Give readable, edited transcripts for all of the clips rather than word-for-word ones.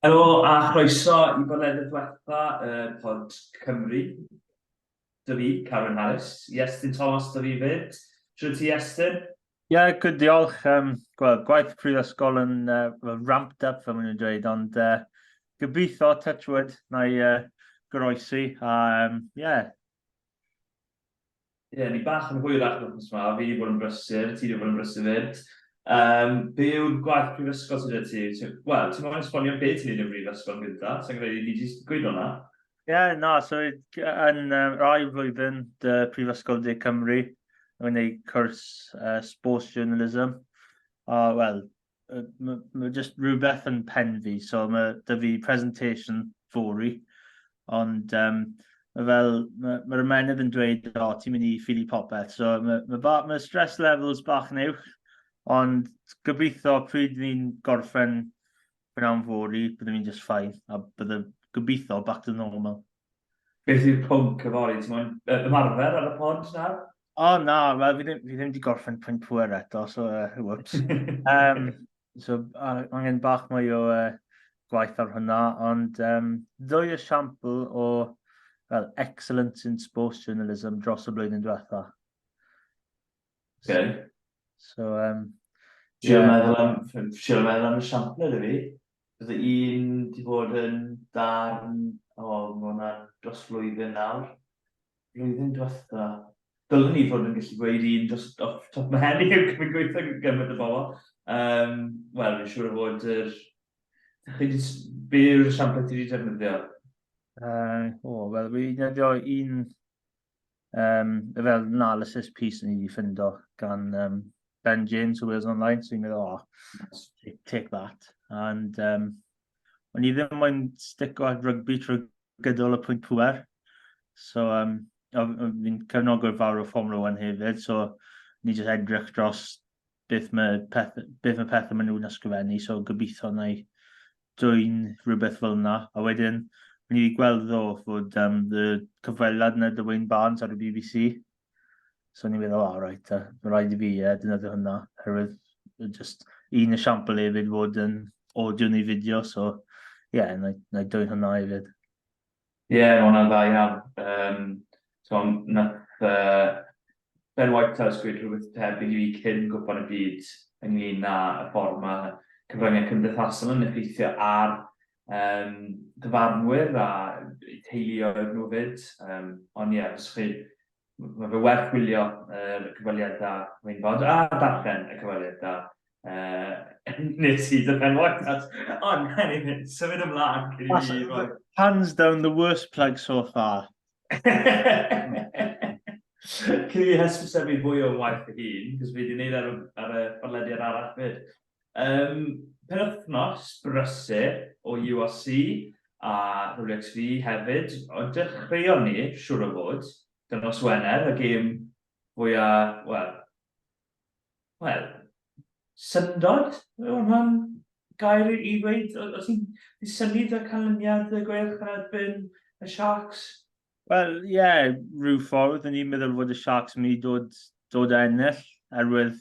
Helo a chroeso i bodlediad diwetha y Pod Cymru. Dy fi, Carwyn Harris. Iestyn Thomas dy fi fyd. Siwr ti, Iestyn? Ie, yeah, good, diolch. Wel, gwaith prifysgol yn ramped up, fel maen nhw'n dweud, ond gobeithio, touch wood, na i goroesi. A, yeah. Ie, yeah, ni bach yn hwyrach wythnos yma, fi wedi bod yn brysur, ti wedi bod yn brysur fyd. Be yw'r gwaith prifysgol sydd gyda ti? Wel, ti'n moyn esbonio beth ti'n neud yn brifysgol yn gyntaf? Sa'n credu ni wedi gweud hwnna. Ie, yeah, na, so yn ail flwyddyn dy Prifysgol De Cymru, yn gwneud cwrs Sports Journalism. A, wel, mae ma just rhywbeth yn pen fi, so mae 'da fi presentation fory, ond mae fel, mae'r ma ymennydd yn dweud, o, ti'n mynd i ffili popeth, so mae ma, ma, ma stress levels bach yn uwch, ond gobeithio pryd ni'n gorffen prynawn fory, byddwn ni'n just fine, a bydde gobeithio back to normal. Beth yw'r pwnc yfory? Ti'n moyn ymarfer ar y pod nawr? O oh, na, wel fi ddim, fi ddim wedi gorffen pwynt pwer eto, so whoops. So angen bach mwy o gwaith ar hwnna, ond ddwy esiampl o well, excellence in sports journalism dros y blwyddyn diwetha. Okay. So, yeah. Meddwl am, trio meddwl am esiampl i fi. Bydde un 'di bod yn darn, o, ma' hwnna'n dros flwyddyn nawr. Blwyddyn diwetha. Dylwn i fod yn gallu gweud un dros off top my head i fi'n gweithio gymaint o bobl. Wel, fi'n siŵr o fod yr... Chi 'di be yw'r esiampl ti wedi defnyddio? O, wel, fi wedi defnyddio un fel analysis piece ni wedi ffindo gan Ben James o Wales Online, so i'n meddwl, oh, take, take that. And o'n i ddim moyn stico at rygbi trwy gydol y pwynt pwer. So, fi'n cefnogwr fawr o Formula 1 hefyd, so ni jyst edrych dros beth mae pethau maen nhw'n ysgrifennu, so gobeithio na i dwyn rhywbeth fel yna. A wedyn, o'n i wedi gweld ddo fod y cyfweliad yna dy Wayne Barnes ar y BBC. So o'n i'n meddwl, oh, right, mae rhaid i fi defnyddio hwnna, herwydd just un esiampl hefyd fod yn audio neu fideo, so ie, yeah, na i dwyn hwnna hefyd. Ie, yeah, mae hwnna'n dda iawn. So, nath Ben Whitehouse gweud rhywbeth tebyg i fi cyn Gwpan y Byd ynglyn â y ffordd mae cyfryngau cymdeithasol yn effeithio ar dyfarnwyr a teuluoedd nhw fyd. Ond ie, yeah, os chi, mae fe werth gwylio yr cyfweliad da Wayne Bond a darllen y cyfweliad da nes i dy Ben Whitehouse. Ond, anyway, symud ymlaen cyn i fi roi... Hands down the worst plug so far. Cyn i fi hysbysebu fwy o waith fy hun, cos fi wedi gwneud ar y podlediad arall fyd. Penwythnos brysur o URC a WXV hefyd, ond dechreuon ni, siŵr o fod, dy nos Wener, y gêm fwyaf, wel, wel, syndod? Yw hwnna'n gair i ddweud? O ti'n synnu 'da canlyniad y Gweilch yn erbyn y Sharks? Wel, ie, yeah, rhyw ffordd, o'n i'n meddwl fod y Sharks yn mynd i dod a ennill, herwydd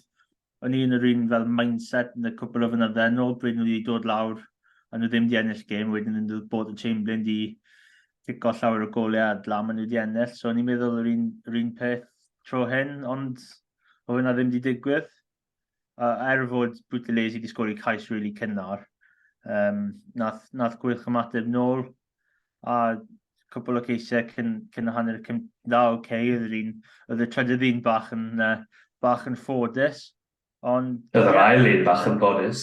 o'n i yn yr un fel mindset yn y cwpl o fynydde yn ôl, bryd nhw wedi dod lawr a nhw ddim wedi ennill gêm, wedyn yn dod bod y Chamberlain wedi cico llawer o goliau a dlam a nhw wedi ennill, so o'n i'n meddwl yr un peth tro hyn, ond oedd hwnna ddim wedi digwydd. Er fod Buthelezi wedi sgori cais really cynnar, nath Gweilch ymateb nôl, a cwpl o ceisiau cyn y hanner cyn dda, oce, okay, oedd yr un, oedd y trydydd un bach yn ffodus, ond... Oedd yr ail un bach yn ffodus.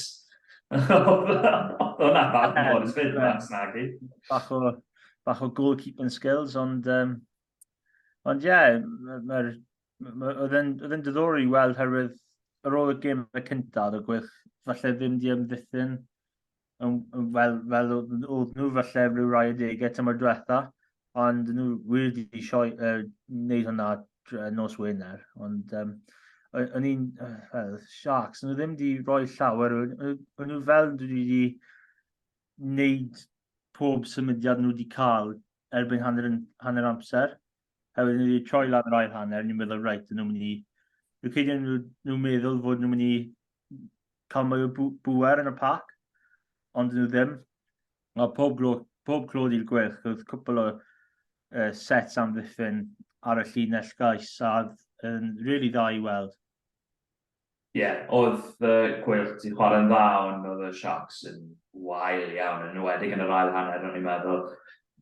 Oedd hwnna bach yn ffodus fyd, Max, nagi. Bach o goalkeeping skills, ond ie, yeah, oedd yn diddorol i weld herwydd ar ôl y gêm y cyntaf, oedd y Gweilch falle ddim di ymddiffyn fel oedd nhw falle rhyw rai adegau tymor diwetha, ond nhw wir wedi sioi, wneud hwnna nos Wener, ond o'n i'n, well, Sharks, nhw ddim wedi rhoi llawer, o'n nhw fel wedi wneud pob symudiad nhw wedi cael erbyn hanner amser. Hefyd, nhw wedi troi lan yr ail hanner, ni'n meddwl, reit, nhw'n mynd i... Dwi'n credu nhw'n meddwl fod nhw'n mynd i cael mwy o bŵer yn y pac, ond nhw ddim. Mae pob, glo, pob clod i'r Gweilch, oedd cwpl o sets amddiffyn ar y llinell gais a yn really dda i weld. Ie, yeah, oedd y Gweilch wedi chwarae'n dda, ond oedd y Sharks yn wael iawn, yn enwedig yn yr ail hanner, o'n i'n meddwl,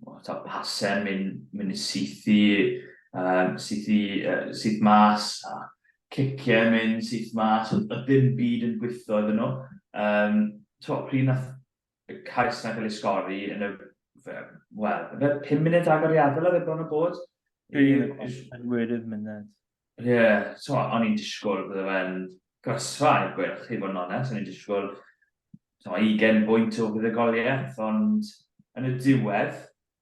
oh, ta pasau mynd, mynd syth i, syth, i, syth mas, a ciciau mynd syth mas, oedd ddim byd yn gweithio iddyn nhw. Um, to, pryd nath y cais na cael ei sgori yn y, wel, efe 5 munud agoriadol oedd e bron o bod? Pedwerydd munud. Ie, yeah, so o'n i'n disgwyl bydde fe'n grasfa i'r Gweilch, i fod yn onest, o'n i'n disgwyl so, 20 bwynt o fuddugoliaeth, ond yn y diwedd,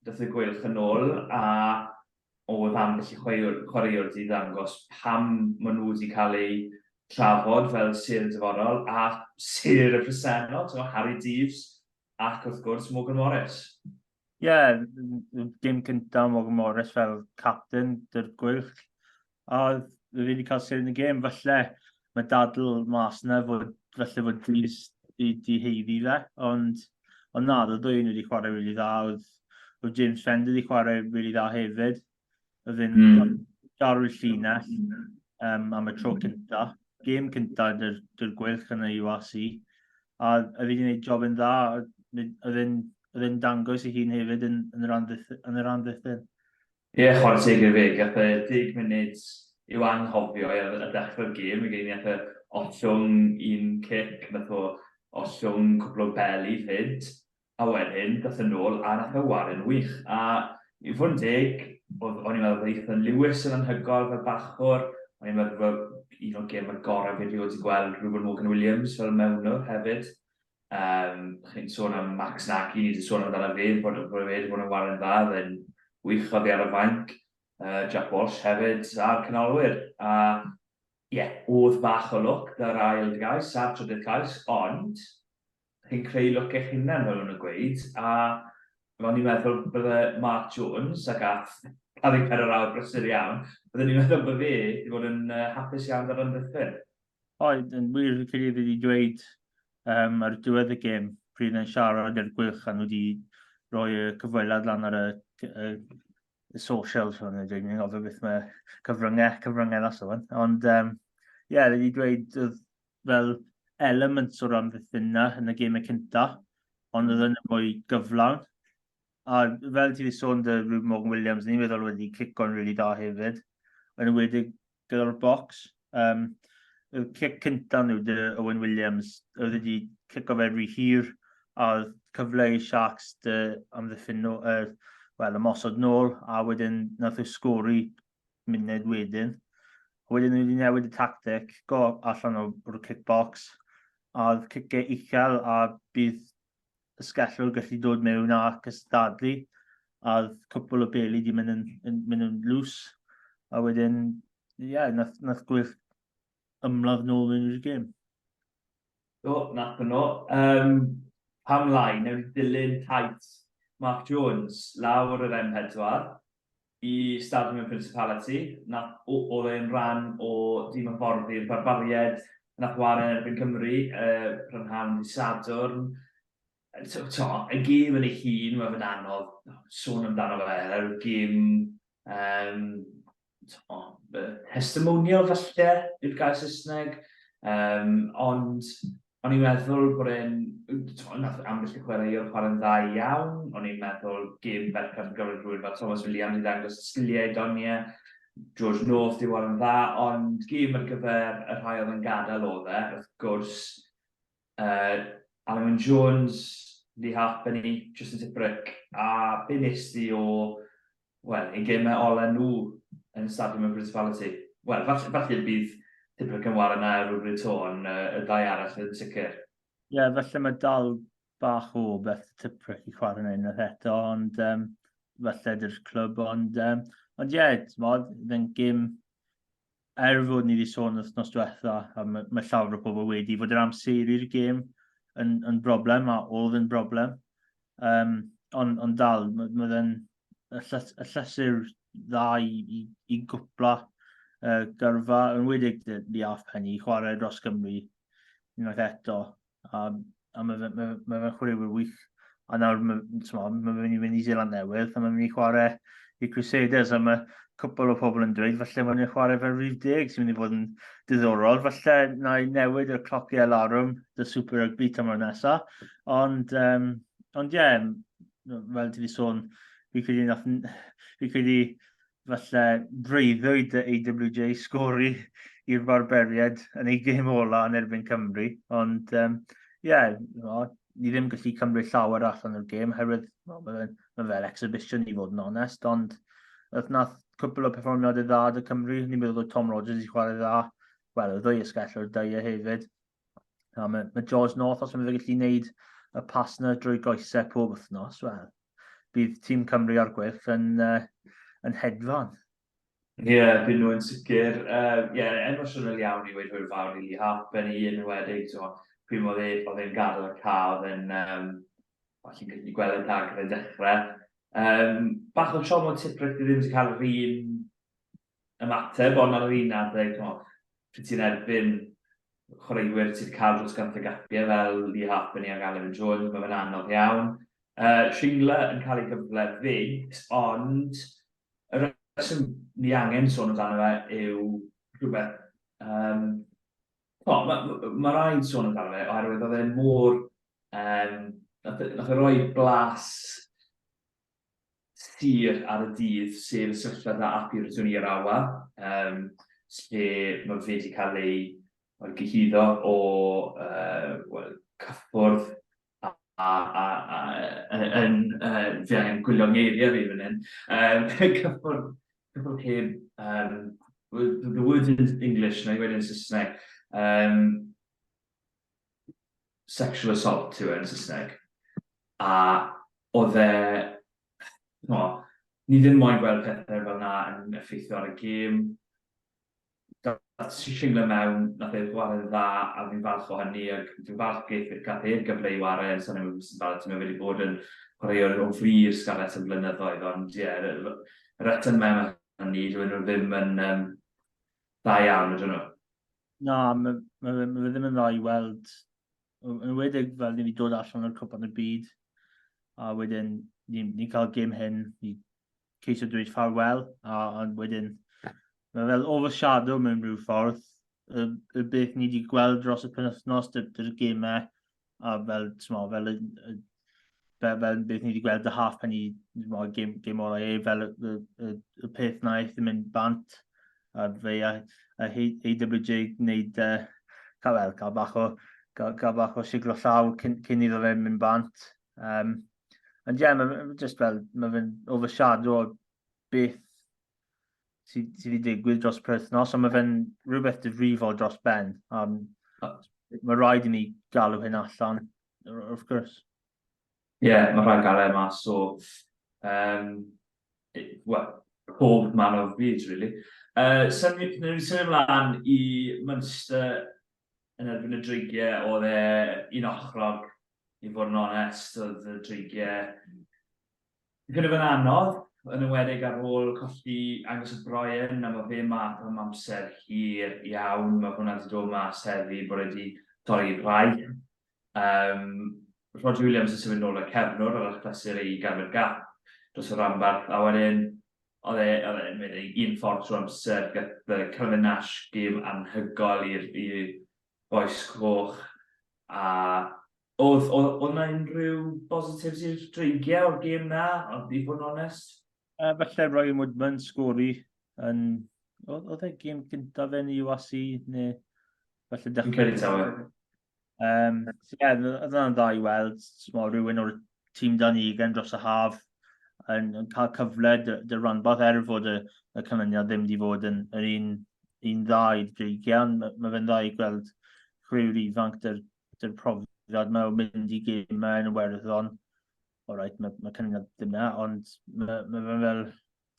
dath y Gweilch yn ôl a oedd ambell i chwaraewr, chwaraewr wedi ddangos pam maen nhw wedi cael eu trafod fel sêr y dyfodol a sêr y presennol, ti'n Harri Deaves ac wrth gwrs Morgan Morris. Ie, yeah, gêm cyntaf Morgan Morris fel captain dy'r Gweilch. A oedd wedi cael sêr yn y gêm, falle mae dadl mas yna fod, falle fod Deaves di, di heiddi fe, ond, ond na, oedd y ddwy wedi chwarae really dda, oedd, oedd James Fender wedi chwarae really dda hefyd, oedd e'n mm. garw'r llinell am y tro cynta. Gêm cynta dy'r dyr Gweilch yn y URC, a oedd wedi gwneud job yn dda, oedd e'n dangos ei hun hefyd yn, yn yr amddiffyn. Ie, chwarae teg iddo fe, gath e 10 munud i'w anghofio ar y dechrau'r gêm, mi gath e ollwng un cic, nath o ollwng cwpl o beli 'fyd, a wedyn dath e nôl a nath e ware'n wych. A i fod yn deg, oedd, o'n i'n meddwl bod Ethan Lewis yn anhygoel fel bachwr, o'n i'n meddwl bod un o'r gemau gorau fi erioed wedi gweld Reuben Morgan Williams fel mewnwr hefyd. Um, chi'n sôn am Max Nagy, ni wedi sôn amdano fe, bod, bod fe wedi bod yn ware'n dda, fe'n wych oddi ar y fainc. Jack Walsh hefyd a'r canolwyr. A ie, yeah, oedd bach o lwc da'r ail gais a'r trydydd cais, ond chi'n creu lwc eich hunan fel nhw'n gweud, a o'n i'n meddwl bydde Mark Jones, a gath 24 awr brysur iawn, byddwn i'n meddwl bod fe wedi bod yn hapus iawn da'r amddiffyn. Oedd, yn wir, fi'n credu fi wedi dweud um, ar diwedd y gêm, pryd yn siarad i'r Gweilch a nhw wedi rhoi y cyfweliad lan ar y, y, y socials, o'n i'n dweud, ni'n gofio beth mae cyfryngau, cyfryngau that's the one. Ond, ie, um, yeah, wedi dweud oedd fel elements o'r amddiffyn na yn y gemau cynta, ond oedd yn mwy gyflawn. A fel ti wedi sôn dy Reuben Morgan Williams, ni'n meddwl wedi cico'n really da hefyd. Yn enwedig gyda'r bocs. Um, y cic cyntaf nhw, dy Owen Williams, oedd wedi cico fe rhy hir, a oedd cyfle i Sharks dy amddiffyn nhw, wel, ymosod nôl, a wedyn nath nhw sgori munud wedyn. Wedyn nhw wedi newid y tactic, go allan o'r kickbox, a oedd ciciau uchel a bydd ysgellwr gallu dod mewn a cystadlu, a oedd cwpl o beli di mynd yn, yn, mynd yn loose, a wedyn, ie, yeah, nath, nath Gweilch ymladd nôl mewn i'r gêm. Do, nath nhw. Um, pam lai, newn ni dilyn taith Mark Jones lawr yr M4 i Stadiwm y Principality. Nath, oedd e'n rhan o dîm hyfforddi'r Barbariaid, nath ware yn erbyn Cymru uh, prynhawn dydd Sadwrn. To, to, y gêm yn ei hun, mae fe'n anodd sôn amdano fe, yr gêm um, to, testimonial falle yw'r gair Saesneg, um, ond o'n i'n meddwl bod e'n... Nath ambell i chwaraewr chwarae'n dda iawn, o'n i'n meddwl gêm berffaith ar gyfer rhywun fel Tomos Williams i ddangos sgiliau, doniau, George North di chwarae'n dda, ond gêm ar gyfer y rhai oedd yn gadael oedd e, wrth gwrs. Alun Wyn Jones, Lee Halfpenny, Justin Tipuric, a be nes di o, wel, eu gemau ola nhw yn Stadiwm y Principality? Wel, falle, falle bydd Tipuric yn ware 'na rhywbryd 'to, ond y ddau arall yn sicr. Ie, yeah, falle mae dal bach o beth Tipuric i chwarae yna unwaith eto, ond um, falle dy'r clwb, ond um, ond ie, yeah, t'mod, fe'n gêm er fod ni wedi sôn wythnos diwetha, a mae, mae llawer o bobl wedi, fod yr amseru'r gêm yn, yn broblem, a oedd yn broblem. Um, ond on dal, mae ma fe'n y llysur dda i, i, i gwpla gyrfa, yn wedig di Halfpenny, i chwarae dros Gymru unwaith eto. A, a mae fe'n ma, ma fe chwaraewyr wych. A nawr mae ma mynd i fynd i Zeeland Newydd, a mae'n mynd i chwarae i Crusaders, a mae cwpl o pobl yn dweud, falle mae'n chwarae fel rhif 10 sy'n mynd i fod yn diddorol. Falle na i newid y clociau larwm dy Super Rugby tymor nesaf. Ond, ond ie, yeah, fel ti wedi sôn, fi credu, nath, fi credu falle breuddwyd y AWJ sgori i'r Barbariaid yn ei gêm ola yn erbyn Cymru. Ond, ie, yeah, no, ni ddim gallu cymryd llawer allan o'r gêm, oherwydd well, mae fe'n ma fel exhibition i fod yn onest, ond nath, nath cwpl o perfformiadau dda dy Cymru, ni'n meddwl bod Tom Rogers i chwarae dda, wel, y ddwy ysgell o'r dau hefyd. A mae, mae George North, os mae'n gallu gwneud y pas na drwy goesau pob wythnos, wel, bydd tîm Cymru ar gwyll yn, yn hedfan. Ie, yeah, byd nhw yn sicr. Ie, yeah, emosiynol iawn i weud hwyl fawr i Lee Halfpenny yn enwedig. So, pryd oedd e, oedd e'n gadael y ca, oedd e'n falle gallu gweld y dagr yn dechrau. Bach o siom o Tipuric ddim wedi cael yr un ymateb, ond ar yr un adeg, no, pryd ti'n erbyn chwaraewyr sydd wedi cael dros 100 o gapiau fel Lee Halfpenny ac Alun Jones, mae fe'n anodd iawn. Shingler yn cael ei gyfle fyd, ond y rheswm ni angen sôn amdano fe yw rhywbeth... Um, o, mae ma, ma rhaid sôn amdano fe, oherwydd oedd e mor... Um, nath, e, nath e roi blas sur ar y dydd, sef y sefyllfa da Api Rydyn Irawa, um, lle mae fe wedi cael ei well, gyhuddo o well, cyffwrdd a, a, a, a, yn, fi angen gwylio ngeiriau fi fan hyn, cyffwrdd, cyffwrdd heb, the word in English, na i wedi yn Saesneg, sexual assault yw e yn Saesneg. A oedd e, no, ni ddim moyn gweld pethau fel na yn effeithio ar y gêm. Dath Shingler mewn, nath e chwarae'n dda, a fi'n falch o hynny, ac fi'n falch gaeth gath e'r gyfle i ware yn Sunday Wilson Ballot, mae wedi bod yn chwaraewr o fri i'r Scarlets yn blynyddoedd, ond ie, yeah, yr atyn mewn hynny, dyn nhw ddim yn dda iawn, ydyn nhw. Na, mae ma, ma, ma fe ddim yn dda i weld. Yn enwedig fel ni wedi dod allan o'r cwpan y byd, a wedyn ni'n ni cael gêm hyn, ni ceisio dweud ffarwel, a, a wedyn mae fel overshadow mewn rhyw ffordd, y, y beth ni wedi gweld dros y penwythnos, dy'r gemau, a fel, t'mo, fel, y, y, fel, fel beth ni wedi gweld y halfpenny, t'mo, gêm, gêm ola e, fel y, y, y, y peth na eith yn mynd bant, a fe a, a AWJ gwneud, cael, wel, cael bach o, cael, cael bach o siglo llaw cyn, cyn iddo fe mynd bant. Ond ie, yeah, mae just fel, mae fe'n overshadow o beth sydd sy wedi digwydd dros y penwythnos, ond mae fe'n rhywbeth difrifol dros ben. Mae rhaid i ni galw hyn allan, of course. Ie, yeah, mae rhaid gael e mas o well, pob man o'r byd, really. Symud, wnawn ni symud ymlaen i Munster yn erbyn y Dreigiau, oedd e un ochrog, i fod yn onest, oedd y Dreigiau kind of yn anodd, yn enwedig ar ôl colli Angus O'Brien, a mae fe ma am amser hir iawn, mae hwnna wedi dod mas heddi bod wedi torri rhai. Roger Williams yn symud nôl y cefnwr ar achlysur ei ganfed gap dros y rhanbarth, a wedyn oedd e, oedd e'n mynd un ffordd trwy amser, gath Kelvin Nash gêm anhygoel i'r bois coch, a oedd, oedd, oedd na unrhyw positives i'r Dreigiau o'r gêm na, ond i fod yn onest? Falle Ryan Woodman sgori yn... Oedd e gêm gyntaf fe'n URC, neu falle dechrau... Fi'n credu taw e. So ie, oedd hwnna'n dda i weld, mo, rhywun o'r tîm dan ugain dros y haf yn, yn cael cyfle dy, dy ranbarth er fod y, y canlyniad ddim wedi fod yn, yn un, un dda i'r Dreigiau, ond mae, mae fe'n dda i gweld chwaraewyr ifanc dy'r, dy'r profiad yma o mynd i gemau yn Iwerddon. All right, mae, mae canlyniad ddim na, ond mae, mae fe'n fel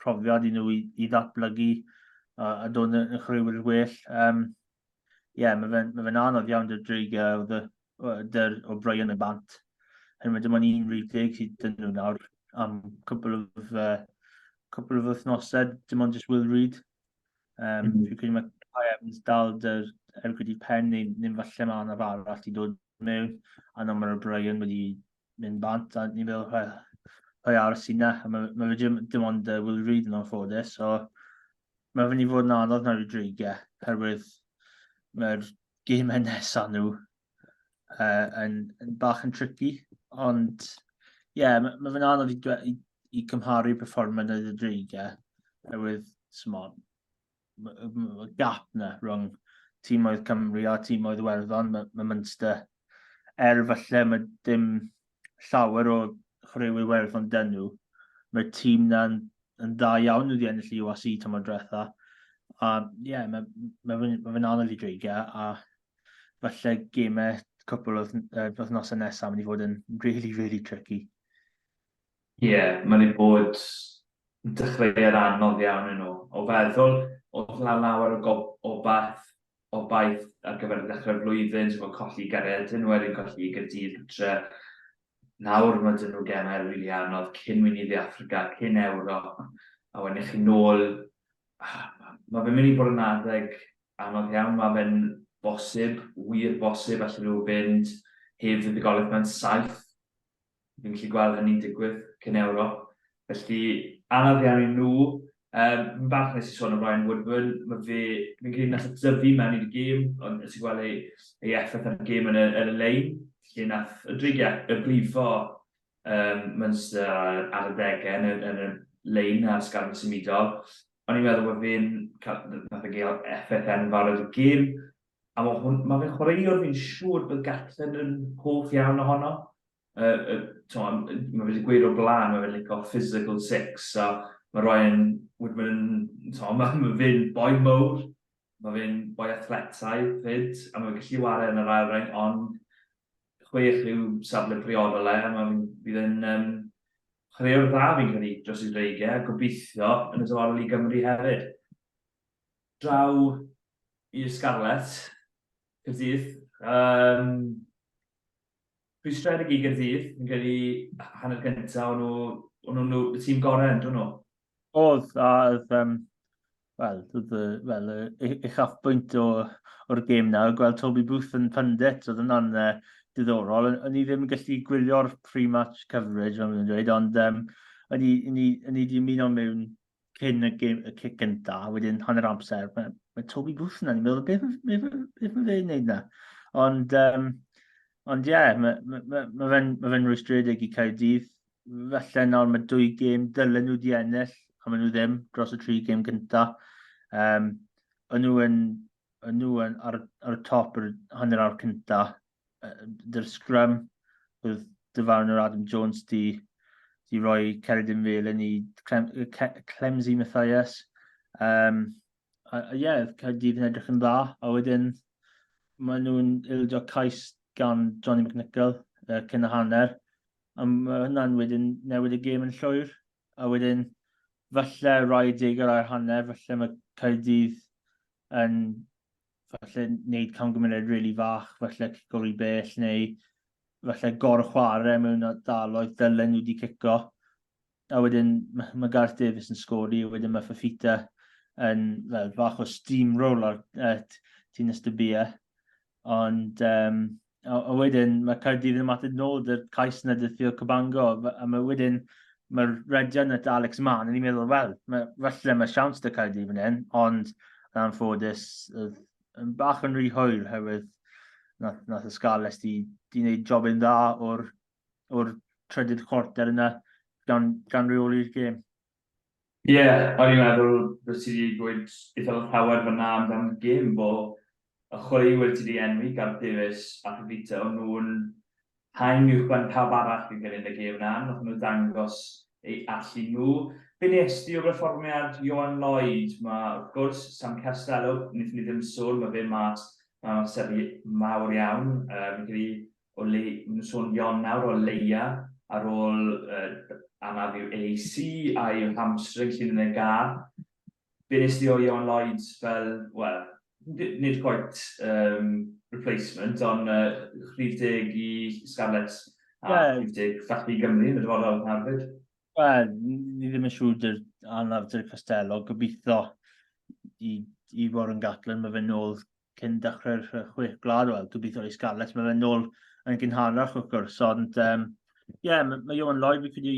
profiad i nhw i, i ddatblygu a, a dod yn, yn chwaraewyr well. Ie, yeah, mae fe'n ma fe anodd iawn dy'r Dreigiau o, dy'r O'Brien y bant. Hyn dim ond un rhif deg sydd dyn nhw nawr am cwpl of, cwpl of wythnosau, dim ond just Will Reid. Fi'n credu mae Kai Evans dal dy'r ergyd i pen, neu, neu falle mae anaf arall i dod mewn, a nawr mae O'Brien wedi mynd bant, a ni'n meddwl, well, rhoi aros i na, a mae, mae fe dim, dim ond Will Reed yn anffodus, so mae fe'n i fod yn anodd nawr i dreigiau, herwydd mae'r gemau nesaf nhw yn, yn bach yn tricky, ond ie, yeah, mae, mae fe'n anodd i, i, i cymharu perfformiad y dreigiau, herwydd, smod, y gap na rhwng tîmoedd Cymru a tîmoedd Iwerddon, mae, mae Munster, er falle mae dim llawer o chwaraewyr Iwerddon dyn nhw, mae'r tîm na'n yn dda iawn nhw wedi ennill i URC tymor diwetha. A ie, yeah, mae, mae fe'n ma fe anodd i dreigiau, a falle gemau cwpl o wythnosau nesaf mynd i fod yn really, really tricky. Ie, yeah, mae'n ei bod dechreuad anodd iawn i nhw. O feddwl, oedd lawer o gob, obaith, obaith ar gyfer y dechrau'r flwyddyn, so colli Garedin, wedyn colli i Gaerdydd gytre. Nawr mae dyn nhw gemau rili really anodd cyn mynd i Dde Affrica, cyn Ewrop, a wedyn chi nôl. Mae fe'n mynd i bod yn adeg anodd iawn, mae fe'n bosib, wir bosib, allan nhw fynd heb fuddugoliaeth mewn saith. Fi'n gallu gweld hynny'n digwydd cyn Ewrop. Felly, anodd iawn i nhw. Um, fi'n falch nes i sôn am Ryan Woodburn. Mae fe, fi'n credu nath e dyfu mewn i'r gêm, ond nes i gweld ei, ei effaith ar y gêm yn y, yn y lein, lle nath y dreigiau y brifo um, Munster ar, ar y ddegau yn y, yn y lein a'r sgarm symudol. O'n i'n meddwl bod fe'n cael, nath e gael effaith enfawr ar y gêm. A mae hwn, mae fe'n chwaraewr fi'n siŵr bod Gatland yn hoff iawn ohono. Uh, uh, mae fe wedi gweud o'r blaen, mae fe'n licio physical six, so mae Ryan Woodman yn, to, mae, mae fe'n boi mowr, mae fe'n boi athletaidd fyd, a mae'n gallu wario yn yr ail reng, ond chwech yw safle priodol e, a mae fydd yn um, chwaraewr dda fi'n credu dros y dreigiau, a gobeithio yn y dyfodol i Gymru hefyd. Draw i'r Scarlets, Caerdydd. Um, rhwystredig i Gaerdydd, fi'n credu hanner gyntaf, o'n nhw, o'n nhw y tîm gorau, yn nhw? Oedd, a oedd, um, wel, oedd, wel, uchafbwynt o, o'r gêm na, gweld Toby Booth yn pundit, oedd hwnna'n uh, diddorol. O'n i ddim yn gallu gwylio'r pre-match coverage, fel nhw'n dweud, ond um, o'n i, o'n i, o'n i wedi ymuno mewn cyn y, gêm, y cic gynta, a wedyn hanner amser, mae, mae Toby Booth yna, ni'n meddwl, beth, beth, beth mae fe'n neud na? Ond, um, ond ie, yeah, mae ma, ma, ma fe'n ma fe rwystredig i Caerdydd. Felly nawr mae dwy gêm dylen nhw wedi ennill, a maen nhw ddim dros y tri gêm gynta. Um, o'n nhw yn, o'n nhw yn ar, ar y top yr hanner awr cynta, dy'r scrum, oedd dyfarnwr Adam Jones di, di roi Ceridin Felin i Clem, Clemsey Mathias. Um, a, a ie, yeah, Caerdydd yn edrych yn dda, a wedyn maen nhw'n ildio cais gan Johnny McNichol uh, cyn y hanner, a mae hynna'n wedyn newid y gêm yn llwyr, a wedyn falle rai deg ar ail hanner, falle mae Caerdydd yn falle wneud camgymeriad rili fach, falle cico rhy bell neu falle gor-chwarae mewn ardaloedd dylen nhw wedi cico. A wedyn mae Gareth Davies yn sgori, a wedyn mae Fafita yn fel, fach o steamroll ar uh, Tinus de Bia. Ond um, a, a wedyn mae Caerdydd yn ymateb nôl dy'r cais yna dy Theo Cabango, a mae wedyn mae'r rediad at Alex Mann, a ni'n meddwl, wel, mae, falle mae siawns dy Caerdydd fan hyn, ond yn anffodus, oedd yn bach yn rhy hwyr, herwydd nath, nath y Scarlets di, di wneud jobyn dda o'r, or trydydd chwarter yna gan, gan reoli'r gêm. Ie, yeah, o'n i'n meddwl bod ti wedi gweud eitha llawer fyna amdan gêm, bo y chwaraewyr ti wedi enwi, Gareth Davies a Fifita, o'n nhw'n haen uwchben pawb arall fi'n credu yn y gêm yna, nath nhw ddangos eu allu nhw. Be nes di o berfformiad Ioan Lloyd? Mae, wrth gwrs, Sam Costello, wnaethon ni ddim sôn, mae fe mas mewn amser mawr iawn. Uh, fi'n credu o le, maen nhw'n sôn Ionawr o leia ar ôl uh, anaf i'w AC a'i hamstring sydd yn ei gar. Be nes di o Ion Lloyd fel, wel, nid quite um, replacement, ond uh, rhif deg i Scarlets a yeah. rhif deg falle i Gymru yn y dyfodol hefyd. Wel, ni ddim yn siŵr dy'r anaf dy'r Costello, gobeithio i, i Warren Gatland, mae fe nôl cyn dechrau'r chwech gwlad, wel, gobeithio i Scarlets, mae fe'n nôl yn gynharach wrth gwrs, ond um, Ie, yeah, mae ma Iwan Lloyd, fi credu,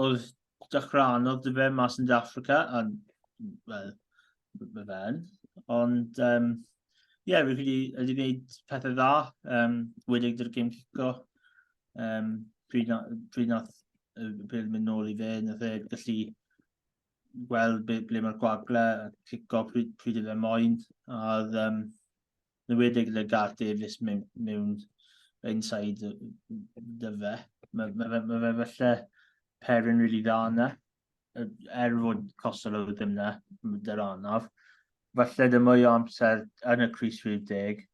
oedd dechrau anodd dy fe mas yn De Africa, a, wel, mae fe'n. Ond, ie, um, yeah, fi credu ydy wneud pethau dda, um, wedi gyda'r gêm cico. Um, pryd, na, pryd nath y bêl mynd nôl i fe, nath e gallu gweld ble, ble mae'r gwagle, a cico pryd, pryd yw e moyn. A oedd, um, yn enwedig gyda Gareth Davies mewn, mewn inside dy fe. Mae, mae, fe, mae fe falle pairing really dda yna. Er fod Costello ddim na, dy'r anaf. Falle dy mwy o amser yn y crys rhif deg,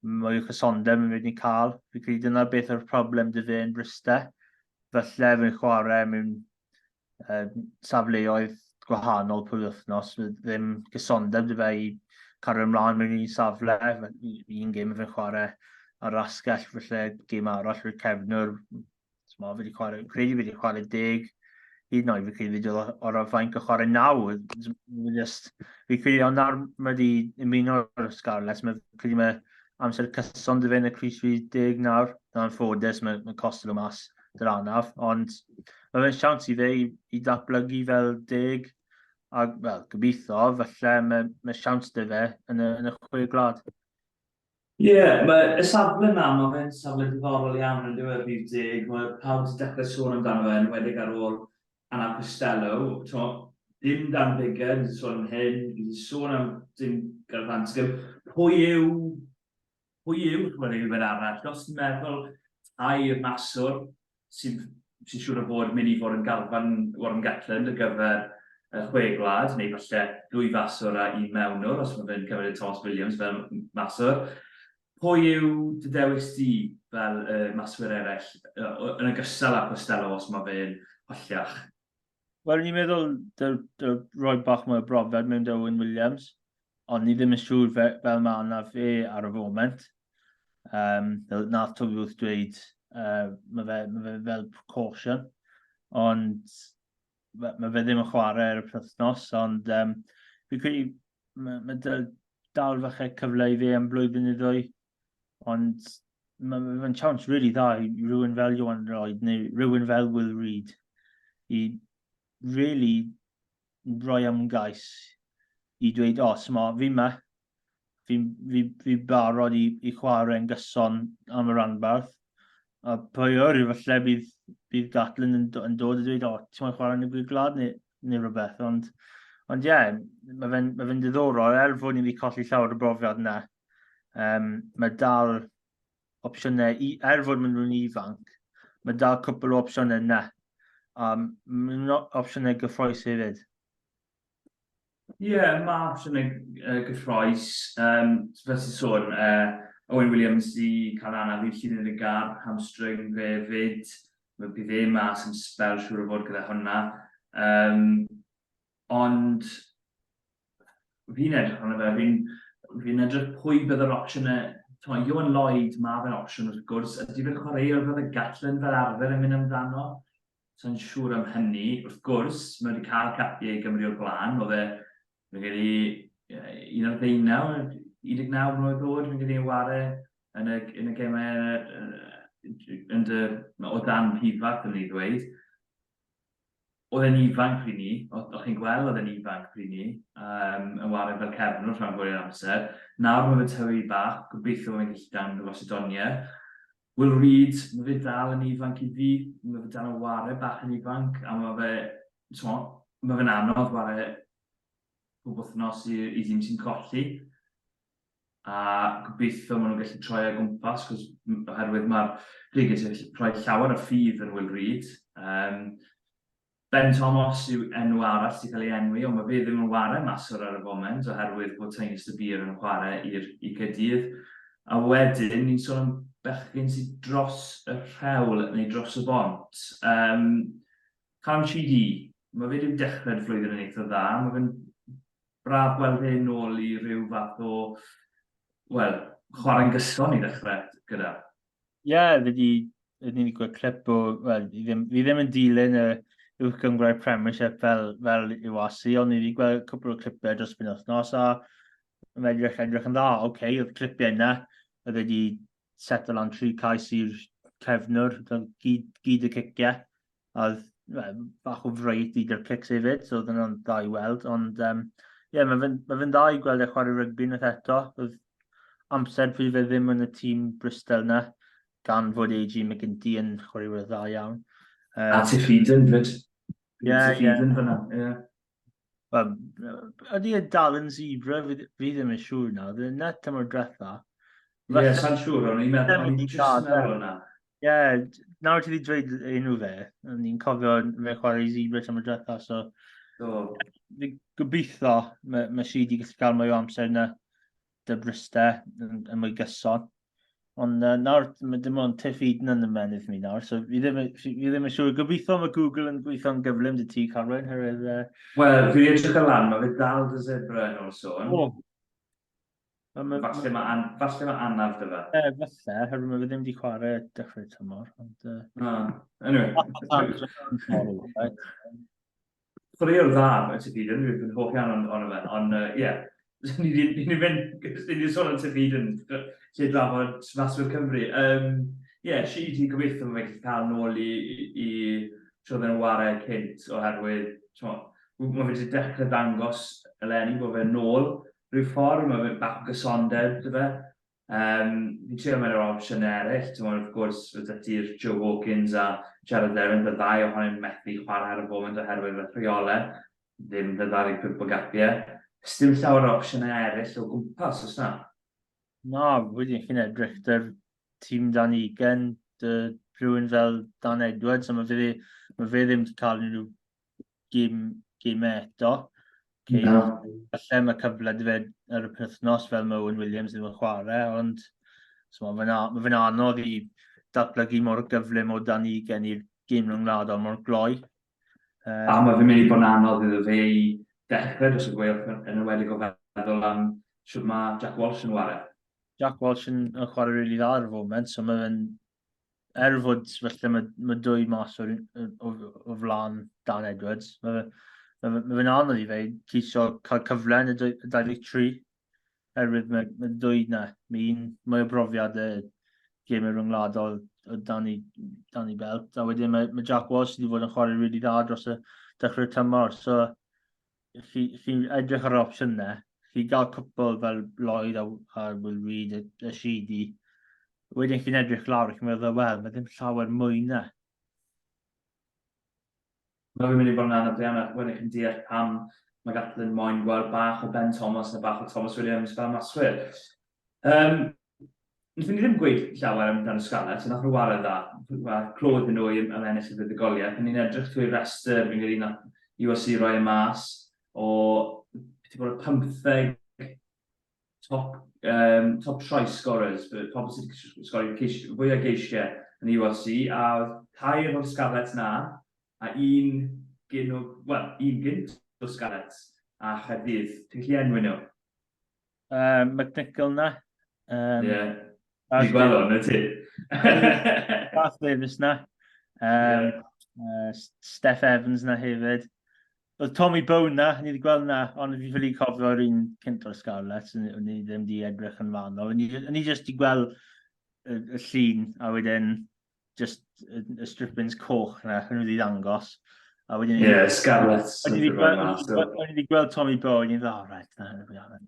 mwy o cysondeb yn mynd i cael. Fi credu dyna beth yw'r problem dy fe yn Bryste. Falle fe'n chwarae mewn safleoedd gwahanol pob wythnos, ddim gysondeb dy fe i cario ymlaen mewn un safle, un gêm fe'n chwarae ar asgell, felly gêm arall rwy'r cefnwr, fe wedi chwarae, credu fe wedi chwarae deg, hyd yn oed fi credu wedi dod o'r fainc o chwarae naw, just, fi credu ond nawr mae wedi ymuno'r Scarlets, mae credu mae amser cyson dy fe yn y crys fi deg nawr, yn anffodus mae, mae Costello mas dy'r anaf, ond mae fe'n siawns i fe i, i datblygu fel deg, a wel, gobeithio, falle mae, mae siawns dy fe yn y, yn y chwe gwlad. Ie, yeah, mae y safle yna, mae fe'n safle diddorol iawn yn diwedd rhif deg. Mae pawb wedi dechrau sôn amdano fe, yn enwedig ar ôl Anna Costello. To, dim Dan Biggar, ni wedi sôn am hyn, ni wedi sôn am dim Gareth Anscombe. Pwy yw Pwy yw'r chwaraewyr arall? Os ti'n meddwl tair maswr sy'n sy siŵr o fod mynd i fod yn garfan Warren Gatland ar gyfer y chwe gwlad, neu falle dwy faswr a un mewnwr, os mae fe'n cymryd Tomos Williams fel maswr. Pwy yw dy ddewis di fel y maswyr eraill, yn ogystal â Costello os mae fe'n holliach? Wel, ni'n meddwl dy, dy roi bach mwy o brofiad mewn Owen Williams, ond ni ddim yn siŵr fe, fel mae yna fe ar y foment. Um, nath Toby Booth dweud, uh, mae fe, mae fe fel precaution, ond mae, mae fe ddim yn chwarae ar y penwythnos, ond um, fi credu mae, mae dal falle cyfle i fe am blwyddyn neu ddwy, ond mae'n ma chance really dda i rhywun fel Johan Lloyd neu rhywun fel Will Reid i really roi ymgais i dweud, o, oh, smo, fi ma, fi'n fi, fi barod i, i chwarae yn gyson am y rhanbarth. A pwy yw'r falle bydd, bydd Gatlin yn, yn dod a dweud, o, oh, ti'n moyn chwarae yn y Gwyl Glad neu, neu rhywbeth. Ond, ond ie, yeah, mae fe'n ma fe diddorol, er fod ni wedi colli llawer o brofiad yna. Um, mae dal opsiynau, i, er fod maen nhw'n ifanc, mae dal cwpl o opsiynau yna. A maen nhw'n opsiynau gyffroes hefyd. Ie, yeah, mae opsiynau uh, gyffroes. Um, fel sy'n sôn, uh, Owen Williams di cael anaf i'r llun yn y gar, hamstring fe fyd. Mae bydd e mas yn spel siŵr o fod gyda hwnna. Um, ond fi'n edrych arno fe, fi'n fi edrych pwy bydd yr opsiynau, T'mo, Iwan Lloyd, mae fe'n opsiwn wrth gwrs, ydy fe'n chwaraewr fel y Gatland fel arfer yn mynd amdano? Sa'n siŵr am hynny, wrth gwrs, mae wedi cael capiau i Gymru o'r blaen, oedd e, fi'n credu, 19, 19 mlynedd oed, fi'n credu yn ware yn y, yn y gemau yn dy, o dan Pivac, yn ei ddweud. Oedd e'n ifanc pryd 'ny, o'ch chi'n gweld oedd e'n ifanc pryd 'ny, um, yn ware fel cefnwr rhan fwyaf o'r amser. Nawr mae fe tyfu bach, gobeithio bod fe'n gallu dangos y doniau. Will Reid, mae fe dal yn ifanc i fi, mae fe dal yn ware bach yn ifanc, a mae fe, t'mo, mae fe'n anodd ware pob wythnos i, i ddyn sy'n colli. A gobeithio maen nhw'n gallu troi o gwmpas, cos oherwydd mae'r Rangers yn gallu rhoi llawer o ffydd yn Will Reid. Um, Ben Thomas yw enw arall sy'n cael ei enwi, ond mae fe ddim yn ware maswr ar y foment oherwydd bod Tynus de Beer yn chwarae i'r i Caerdydd. A wedyn, ni'n sôn am bechgyn sydd dros y rhewl neu dros y bont. Um, Callum Sheedy, mae fe wedi dechrau'r flwyddyn yn eitha dda, mae fe'n braf gweld e nôl i ryw fath o, wel, chwarae'n gyson i ddechrau gyda. Ie, yeah, fi di, ni wedi gweld clip o, wel, fi ddim, fi ddim yn dilyn y Uwch Gynghrair Premiership fel, fel i wasi, ond ni wedi gweld cwpl o clipiau dros penwythnos a mae'n edrych, edrych yn dda. Oce, okay, oedd clipiau yna, oedd wedi settle lan tri cais i'r cefnwr, gyd, gyd y ciciau. A oedd well, bach o variety gyda'r cics hefyd, so oedd hwnna'n dda i weld. Ond ie, um, yeah, mae fe'n ma fe dda i gweld e chwarae rygbi unwaith eto. Oedd amser pryd fe ddim yn y tîm Bristol na, gan fod AG McGinty yn chwaraewyr dda iawn. Um, a Tiff Eden, fyd. Ie, Tiff Eden fyna, ie. Wel, ydy e dal yn zebra? Fi, fi ddim yn siŵr nawr. Oedd e'n net tymor diwetha. Ie, yeah, sa'n siŵr, o'n i'n meddwl, o'n i'n just meddwl hwnna. Ie, yeah, nawr ti wedi dweud enw fe, o'n i'n cofio fe chwarae i zebra tymor diwetha, so... Do. Fi gobeithio mae, mae si wedi gallu cael mwy o amser na dy Bryste yn, yn mwy gyson. Ond uh, nawr, mae dim ond Tiff Eden yn ymenydd mi nawr, so fi ddim, fi, fi ddim yn siŵr. Gobeithio mae Google yn gweithio'n gyflym dy ti, Carwyn, herwydd... Uh... Wel, fi wedi edrych ar lan, mae fe dal dy zebra yn ôl sôn. O. Ma, ma, falle mae an, falle ma anaf dy fe. E, falle, herwydd mae fe ddim wedi chwarae dechrau tymor. Ond, uh... Ah, anyway. Chwaraewr dda, mae Tiff Eden, fi'n hoff iawn o'n fe, ond ie, yeah. ni wedi mynd, ni wedi sôn am Tiff Eden, lle drafod maswyr Cymru. Um, ie, yeah, si ti gobeithio mae fe'n cael nôl i, i, i tro fe'n ware cynt, oherwydd, mae fe wedi dechrau dangos eleni bod fe'n nôl rhyw ffordd, mae fe bach o gysondeb dy fe. Um, fi'n trio meddwl o'r opsiynau eraill, ti'n wrth gwrs, fod 'da ti'r Joe Hawkins a Jared Lerrin, y ddau ohonyn methu chwarae ar y foment oherwydd y rheolau, ddim dy 25 o gapiau. Dim llawer o opsiynau eraill o gwmpas, oes na? Na, wedyn chi'n edrych dy'r tîm dan ugen, dy rhywun fel Dan Edwards, a mae fe, mae fe ddim wedi cael unrhyw gêm, gêmau eto. Okay, no. Falle mae cyfle dy fe ar y penwythnos fel mae Owen Williams ddim yn chwarae, ond so, mae fe'n ma fe anodd i datblygu mor gyflym o dan ugen i'r gêm rhyngwladol mor gloi. Um, a mae fe'n mynd i bod yn anodd iddo fe i dechrau dros y gweilch yn enwedig o feddwl am sut mae Jack Walsh yn ware. Jack Walsh yn, yn chwarae rili really dda ar y foment, so mae fe'n er fod falle mae, mae dwy mas o, o, o flaen Dan Edwards, mae fe, mae, mae fe'n anodd i fe ceisio cael cyfle yn y 23, herwydd mae, mae dwy na, mae un mwy o brofiad y gemau rhyngwladol o dan i, dan i belt, a wedyn mae, mae Jack Walsh wedi fod yn chwarae rili really dda dros y dechrau'r tymor, so chi, chi'n edrych ar yr opsiynau, chi gael cwpl fel Lloyd a, a Will Reid a, a Sheedy, wedyn chi'n edrych lawr ac chi'n meddwl, wel, mae ddim llawer mwy na. Mae fi'n mynd i fod yn anodd iawn, ac wedyn chi'n deall pam mae Gatlin moyn gweld bach o Ben Thomas a bach o Thomas Williams fel maswyr. Um, Wnaethon ni ddim gweud llawer amdano Scarlets, ond nath nhw ware dda. Wel, clod iddyn nhw am ennill y fuddugoliaeth. O'n i'n edrych trwy'r rhestr, fi'n credu nath URC roi e mas o beth i bod y 15 top, um, top try scorers, pobl sydd wedi sgori ceis, fwy o geisiau yn URC, a oedd tair o'r Scarlets na, a un gyn o, wel, un gynt o Scarlets a Chaerdydd. Ti'n gallu enwi nhw? McNichol na. Um, yeah. Ni'n gweld o'n, wyt ti? Garth Davies na. Um, yeah. uh, Steph Evans na hefyd. Oedd Tommy Bone na, ni wedi gweld na, ond fi ffili cofio'r un cynt o'r Scarlets, o'n i ddim wedi edrych yn fanol. O'n i jyst wedi gweld y, y llun, a wedyn just y, y strippings coch na, yn wedi ddangos. A wedyn... Ie, yeah, Scarlets. O'n i wedi gweld Tommy Bowe, o'n i'n dda, oh, right, na, na, na.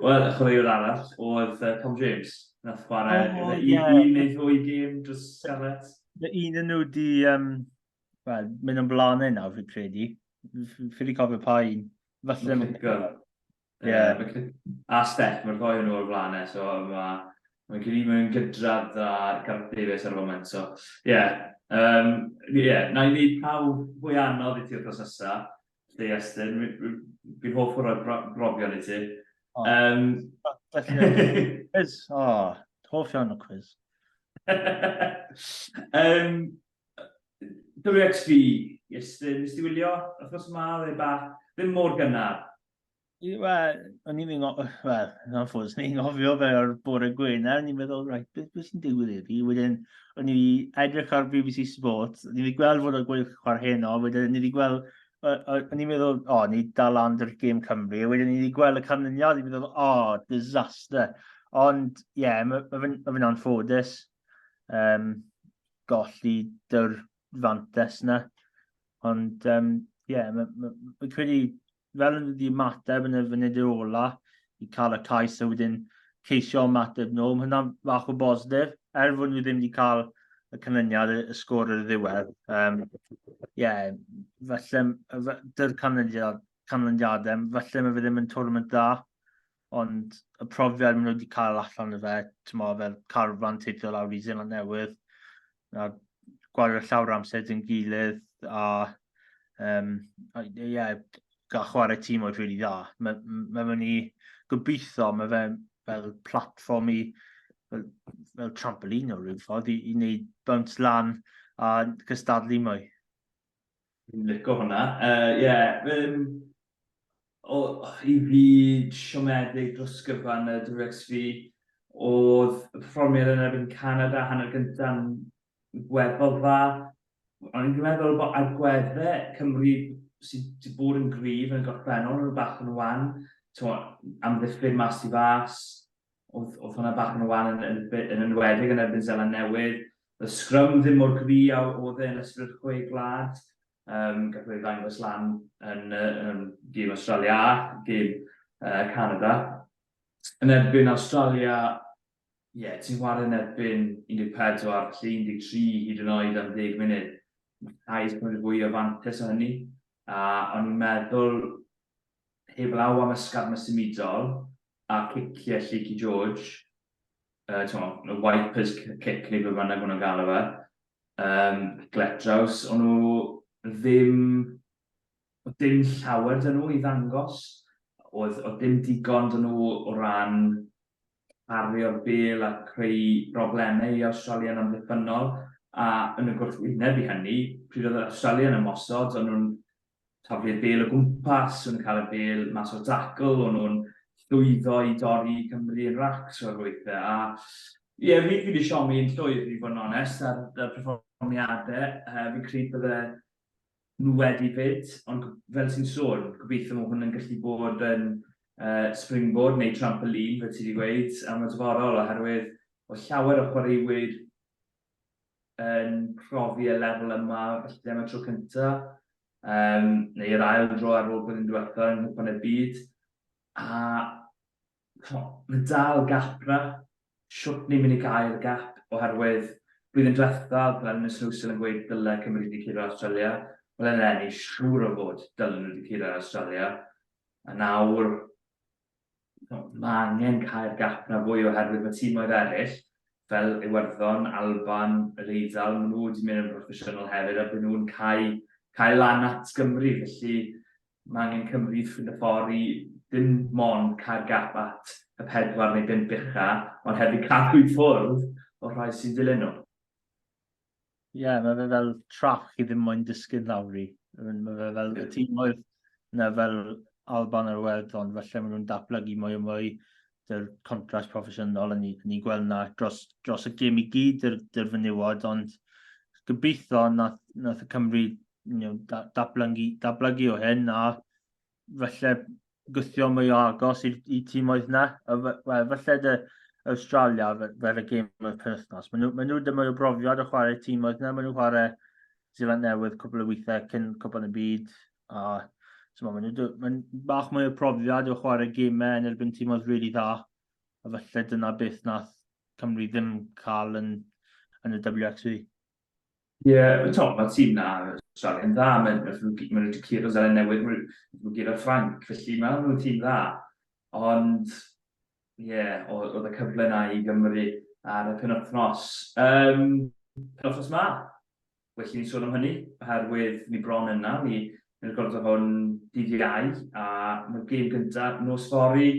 Wel, chwaraewr arall oedd uh, Tom James. Nath chwarae oh, yeah. un neu ddwy gêm dros Scarlets. Un yn nhw di, um, well, mynd yn blaenau nawr, fi'n credu. Fi wedi cofio pa un. Falle... Ie. Yeah. A Steph, mae'r ddoi nhw o'r flaen e, so mae Mae'n credu mae'n gydradd a Gareth Davies ar y foment, so ie. Yeah. Um, yeah, na i wneud pawb fwy anodd i ti wrth nesaf, lle Iestyn, fi'n hoff o roi brofion i ti. Oh, um, quiz, oh, hoff iawn o quiz. um, WXV, Iestyn, nes ti wylio wythnos yma, oedd e bach, ddim mor gynnar. Wel, o'n i'n mynd, wel, yn anffodus, ni'n ngofio fe o'r bore Gwener, o'n i'n meddwl, right, beth, beth sy'n digwydd i fi? Wedyn, o'n i edrych ar BBC Sport, o'n i wedi gweld fod o'r gweilch chwarae heno, wedyn o'n i wedi gweld, o'n i'n meddwl, o, oh, ni dal lan dy'r gêm Cymru, wedyn o'n i wedi gweld y canlyniad, o'n i'n meddwl, o, oh, disaster. Ond, ie, yeah, mae ma fe'n ma fe anffodus. golli dy'r fantes na. Ond, ie, yeah, mae ma, ma credu fel yn wedi ymateb yn y funud ola i cael y cais a wedyn ceisio ymateb nôl, mae hwnna'n fach o bositif, er fod nhw ddim wedi cael y canlyniad, y sgôr ar y ddiwedd. Yeah, falle, dy'r canlyniad, canlyniadau, falle mae fe ddim yn tournament dda, ond y profiad maen nhw wedi cael allan o fe, ti'n fel carfan teithio lawr i Zeland Newydd, a gwario llawer amser dyn gilydd, a a yeah, gael chwarae tîm oedd really dda. Mae ma fe'n i gobeithio, mae fe fel platfform i, fel, fel trampoline o ryw ffordd, i wneud bounce lan a cystadlu mwy. Fi'n licio hwnna. Yeah, o, i fi siomedig dros gyfan y WXV, oedd y perfformiad yn erbyn Canada hanner gyntaf yn weddol dda. O'n i'n meddwl bod agweddau Cymru sydd wedi bod yn gryf yn y gorffennol yn bach yn wan. Amddiffyn mas i fas, oedd hwnna bach yn wan yn enwedig yn erbyn Zeland Newydd. Y sgrym ddim mor gry a oedd e yn ystod y chwe gwlad. Gath ei ddangos lan yn gêm Australia a gêm Canada. Yn erbyn Australia, ie, yeah, ti'n chwarae yn erbyn 14, felly 13 hyd yn oed am 10 munud. Mae rhaid cymryd fwy o fantais o hynny. A o'n i'n meddwl, heb law am y sgarmes symudol a ciciau Lleucu George, y wipers kick neu be bynnag maen nhw'n galw fe, gletraws, o'n nhw ddim, oedd dim llawer dyn nhw i ddangos, oedd dim digon dyn nhw o ran cario'r bêl a creu broblemau i Australia yn amddiffynnol, a yn y gwrthwyneb i hynny, pryd oedd Australia yn ymosod, o'n nhw'n taflu'r bêl o gwmpas, o'n nhw'n cael y bêl mas o'r dacl, o'n nhw'n llwyddo i dorri Cymru yn racs o'r weithiau. A ie, yeah, fi wedi siomi yn llwyr, i fod yn onest, ar perfformiadau. Fi'n credu bydde nhw wedi fyd, ond fel ti'n sôn, gobeithio mae hwn yn gallu bod yn springboard neu trampoline, fel ti wedi gweud, am y dyfodol, oherwydd o llawer o chwaraewyr yn profi y lefel yma, felly am y tro cyntaf, neu yr ail dro ar ôl blwyddyn diwetha yng Nghwpan y Byd, a mae dal gap na, shwt ni'n mynd i gael y gap, oherwydd blwyddyn diwetha, oedd Glenn Snowsill yn gweud dyle Cymru wedi curo Australia, wel eleni, siŵr o fod dylen nhw wedi curo Australia, a nawr mae angen cau'r gap na fwy oherwydd mae tîmoedd eraill fel Iwerddon, Alban, yr Eidal, maen nhw wedi mynd yn broffesiynol hefyd a byd nhw'n cau lan at Gymru, felly mae angen Cymru ffrind y ffordd i ddim mond cau'r gap at y pedwar neu bump ucha, ond hefyd cadw i ffwrdd o'r rhai sy'n dilyn nhw. Ie, yeah, mae fe fel trap chi ddim moyn disgyn lawr i. Mae fe fel y tîmoedd na fel Alban a'r Iwerddon, felly maen nhw'n datblygu mwy o mwy dy'r contrast proffesiynol, a ni gweld na dros y gêm i gyd dy'r fenywod, ond gobeithio nath y Cymru datblygu o hyn, a falle gwthio mwy o agos i tîmoedd na. Wel, falle dy Australia fel y gêm o'r penwythnos. Maen nhw dim mwy o brofiad o chwarae tîmoedd na. Maen nhw'n chwarae Zeland Newydd cwpl o weithiau cyn Cwpan y Byd. A so, maen nhw maen bach mwy o profiad o chwarae gemau yn erbyn tîmoedd really dda. A falle dyna beth nath Cymru ddim cael yn y WXV. Ie, yeah, to, mae'r tîm na Australia yn dda, maen nhw wedi curo Zeland Newydd, maen nhw guro Ffrainc, felly maen nhw'n tîm dda. Ond, ie, yeah, oedd y cyfle na i Gymru ar y penwythnos. Penwythnos ma, well i ni sôn am hynny, oherwydd ni bron yna, ni yn recordo hwn dydd Iau, a mae'r gêm gyntaf nos fory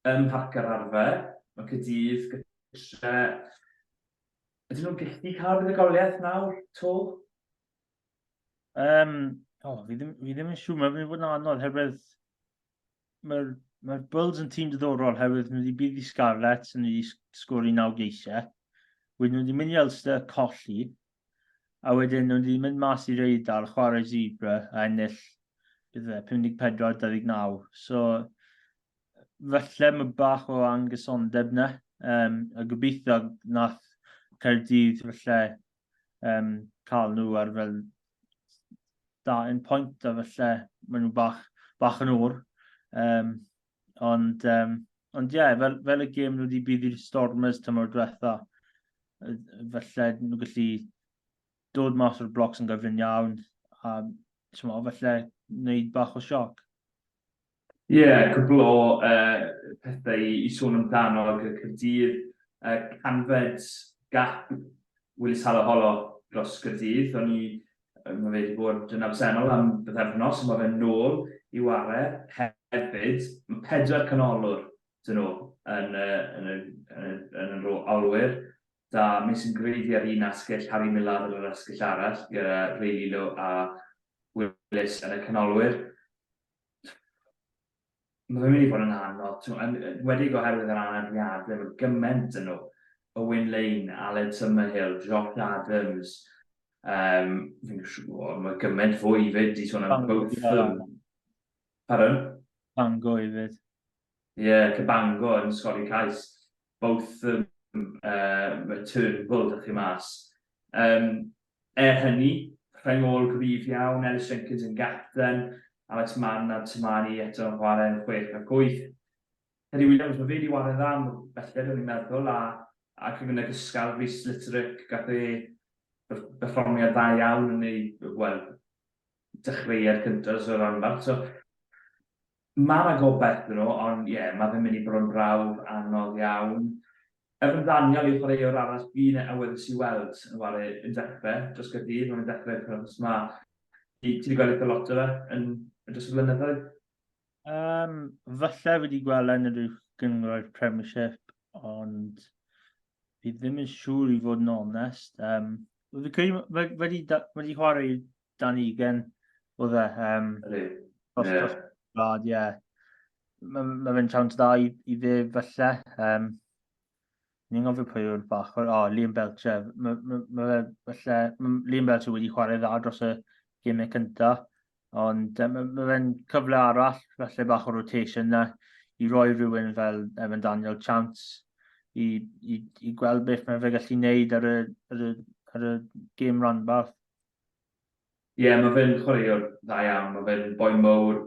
ym Mharc yr Arfer, mae Caerdydd gytre. Ydyn nhw'n gallu cael buddugoliaeth nawr, to? Oh, fi ddim yn siŵr, mae'n mynd i fod yn anodd, herwydd mae'r mae Bulls yn tîm diddorol, herwydd nhw wedi bydd i Scarlets, nhw wedi sgori 9 geisiau. Wedyn nhw wedi mynd i Ulster, colli, a wedyn nhw wedi mynd mas i'r Eidal, chwarae Zebre, a ennill beth e, 54-29. So, falle mae bach o angysondeb na. A gobeithio nath Caerdydd falle cael nhw ar fel starting point a falle maen nhw bach, bach yn oer. Ond ie, yeah, fel y gêm nhw wedi bydd i'r Stormers tymor diwetha, falle nhw gallu dod mas o'r blocs yn gyflym iawn a mo, falle wneud bach o sioc. Ie, yeah, cwbl o pethau i sôn amdano gyda Caerdydd. 100fed gap Willis Halaholo dros Gaerdydd. O'n i, mae fe wedi bod yn absennol am bythefnos, mae fe'n nôl i ware hefyd. Mae pedwar canolwr dyn nhw yn y olwyr. Da Mason Grady ar un asgell, Harry Millard ar yr asgell arall, gyda Ray Lilo a Willis yn y canolwyr. Mae fe'n mynd i fod yn anodd, yn enwedig oherwydd yr anafiadau, mae gymaint yn nhw. Owen Lane, Aled Summerhill, Josh Adams, fi'n siŵr, mae gymaint fwy fyd i sôn am both them. Pardon? Bango hefyd. Ie, yeah, Cabango yn sgori cais. Both them, Turnbull, dych chi mas. Er hynny, rheng ôl gryf iawn, Ellis Jenkins yn gapten, Alex Mann a Tamani eto yn chwarae yn 6 ac 8. Teddy Williams, mae fe wedi chwarae dda am belled, o'n i'n meddwl, ac yn ogystal Rhys Litterick, gath e berfformiad dda iawn yn ei, wel, dechreuad cyntaf o'r rhanbarth. So, mae yna gobaith dyn nhw, ond ie, yeah, mae fe'n mynd i bod yn brawf anodd iawn. Evan Daniel yw chwaraewr arall fi'n awyddus i weld yn chwarae yn dechrau dros Gaerdydd, mae'n dechrau penwythnos yma. Ti wedi gweld eitha lot o fe yn dros y blynyddoedd? Falle wedi gweld yn yr uwch gynghrair Premiership, ond fi ddim yn siŵr i fod yn onest. Fi credu wedi, wedi chwarae dan 20, oedd e. Dros gwlad, ie. Mae fe'n chance dda i fe falle. Ni'n gofio pwy yw'r bach, o, oh, Liam Belcher. Ma fe, falle, ma Liam Belcher wedi chwarae dda dros y gemau cyntaf, ond ma fe'n cyfle arall, falle bach o rotation na, i roi rhywun fel Evan Daniel chance i gweld beth mae fe gallu gwneud ar y gêm ranbarth. Ie, yeah, mae fe'n chwaraewr dda iawn, mae fe'n boi mowr,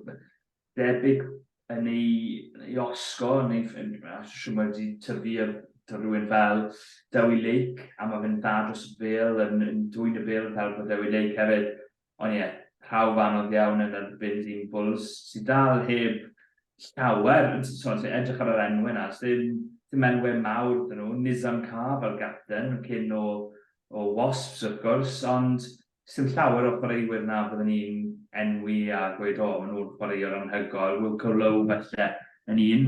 debyg yn ei osgo, yn ei, yn, siŵr mae wedi tyfu ar rhywun fel Dewi Lake, a mae fe'n dda dros y bêl, yn dwyn y bêl fel bod Dewi Lake hefyd. Ond ie, yeah, prawf anodd iawn yn erbyn dyn Bulls, sydd dal heb llawer, so, edrych ar yr enwau yna, ddim enwau mawr dyn nhw, Nizam Carr fel gapten, cyn o Wasps wrth gwrs, ond sy'n llawer o chwaraewyr na byddwn ni'n enwi a gweud, o, maen nhw'n chwaraewr anhygoel, Wilco Low falle yn un.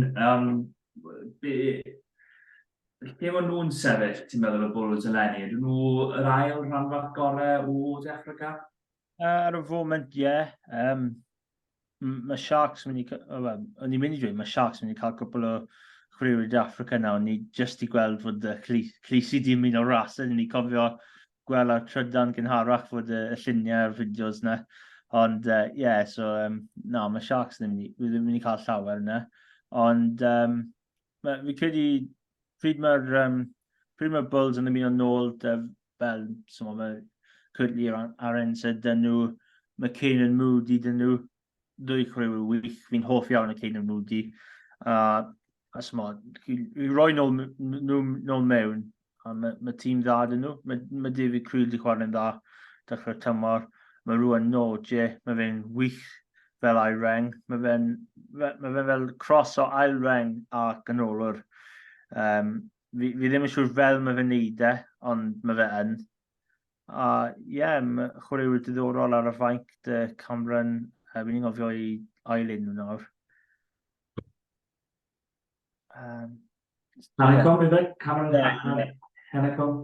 Lle maen nhw'n sefyll, ti'n meddwl, y Bulls eleni? Ydyn nhw yr ail rhanbarth gorau o De Affrica? Ar y foment, ie. Yeah. Mae Sharks yn mynd i... Oh, well, o'n i'n mynd i dweud, mae Sharks yn mynd i cael cwpl o chwaraewyr De Affrica nawr. Ni jyst i gweld fod y Klisi di mynd o'r ras. Ni cofio gweld ar trydan gynharach fod y lluniau a'r fideos na. Ond, ie, yeah, so, na, mae Sharks ddim yn mynd i cael llawer yna. Ond, fi credu, pryd mae'r Bulls yn ymuno nôl, dy, fel, so mae Kurt-Lee Arendse dyn nhw, mae Canan Moodie dyn nhw, ddwy chwaraewyr wych, fi'n hoff iawn o Canan Moodie. A so, i roi nhw nôl mewn, a mae tîm dda dyn nhw. Mae David Kriel wedi chwarae'n dda dechrau'r tymor. Mae Ruan Nortje, mae fe'n wych fel ail reng. Mae fe fel cross o ail reng a ganolwr. Fi ddim yn siŵr fel mae fe'n neud e, ond mae fe yn. A ie, yeah, mae chwaraewyr diddorol ar y fainc, dy Cameron, fi'n ngofio i ail enw nawr. Hanekom, yeah. Cameron Hanekom.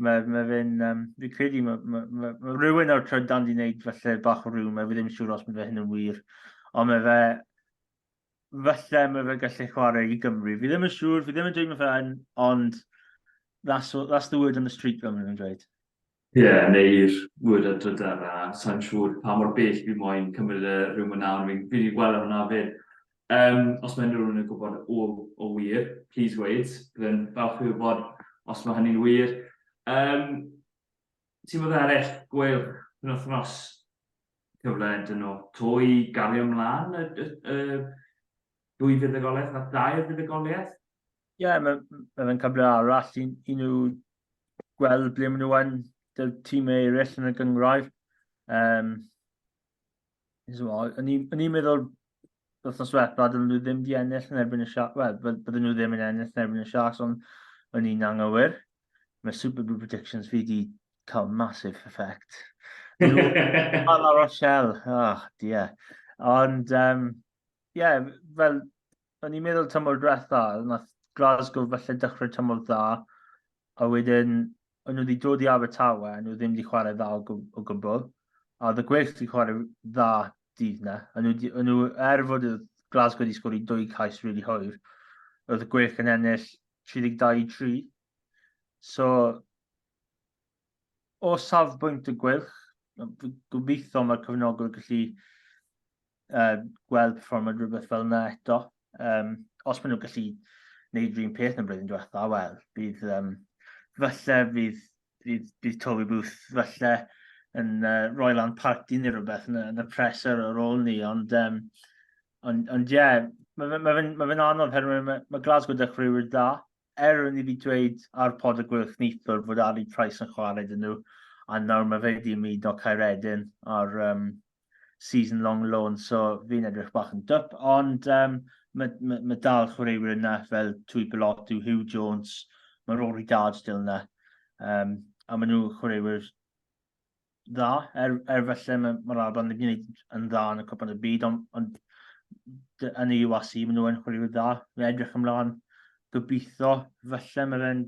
Mae fe'n, fi'n credu, ma rhywun o'r trydan di wneud falle bach o rhywun, mae fi ddim yn siŵr os mae fe hyn yn wir. Ond mae fe, falle mae fe gallu chwarae i Gymru. Fi ddim yn siŵr, fi ddim yn dweud mae fe yn, ond that's the word on the street, fel maen nhw'n dweud. Ie, yeah, neu'r word ar drydar, a sa'n siŵr pa mor bell fi moyn cymryd y rhywun yna, ond fi wedi gweld hwnna fyd. Os mae unrhyw un yn gwybod o wir, please gweud. Byddai'n falch i wybod. os mae hynny'n wir. Um, Tîm oedd eraill, Gweilch, penwythnos, cyfle dyn nhw to i gario ymlaen y, y, y ddwy fuddugoliaeth a dair fuddugoliaeth? Ie, yeah, mae ma fe'n cyfle arall i, i nhw gweld ble maen nhw yn, dy'r tîmau eraill yn y gynghrair. Um, o'n i'n meddwl wythnos diwetha, dyn nhw ddim di ennill yn erbyn y Sharks, wel, bydden nhw ddim yn ennill yn erbyn y Sharks, ond o'n i'n anghywir. Mae Super Bowl predictions fi di cael massive effect. Nhw La Rochelle, oh dear. Ond, um, yeah, fel, o'n i'n meddwl tymor diwetha, nath Glasgow falle dechrau tymor dda, a wedyn o'n nhw wedi dod i Abertawe, a nhw ddim wedi chwarae dda o, o gwbl. A oedd y Gweilch wedi chwarae dda dydd na. A nhw, o'n nhw, er fod y Glasgow wedi sgori dwy cais really hwyr, oedd y Gweilch yn ennill 32-3. So, o safbwynt y Gweilch, gobeithio mae'r cefnogwyr gallu gweld perfformiad rhywbeth fel yna eto. Um, os maen nhw'n gallu gwneud rhywun peth yn y blwyddyn diwetha, wel, bydd, um, falle fydd, bydd, bydd Toby Booth falle yn rhoi lan parti neu rhywbeth yn, yn y pres ar, ar ôl ni, ond um, ond, ond ie, yeah, mae fe'n ma fe, ma fe anodd herwydd mae, mae Glasgow dechreuwyr da, er o'n i wedi dweud ar pod y Gweilch neithiwr fod Ali Price yn chwarae dyn nhw, a nawr mae fe wedi ymuno Caeredin ar um, season long loan, so fi'n edrych bach yn dwp, ond um, mae, mae, mae dal chwaraewyr yna fel Tuipulotu, Huw Jones, mae Rory Darge still yna, um, a maen nhw chwaraewyr dda, er, er felly mae'r ma Alban wedi gwneud yn dda yn y Cwpan y Byd, ond, ond yn y URC maen nhw yn chwaraewyr dda. Mae'n edrych ymlaen gobeithio, falle mae fe'n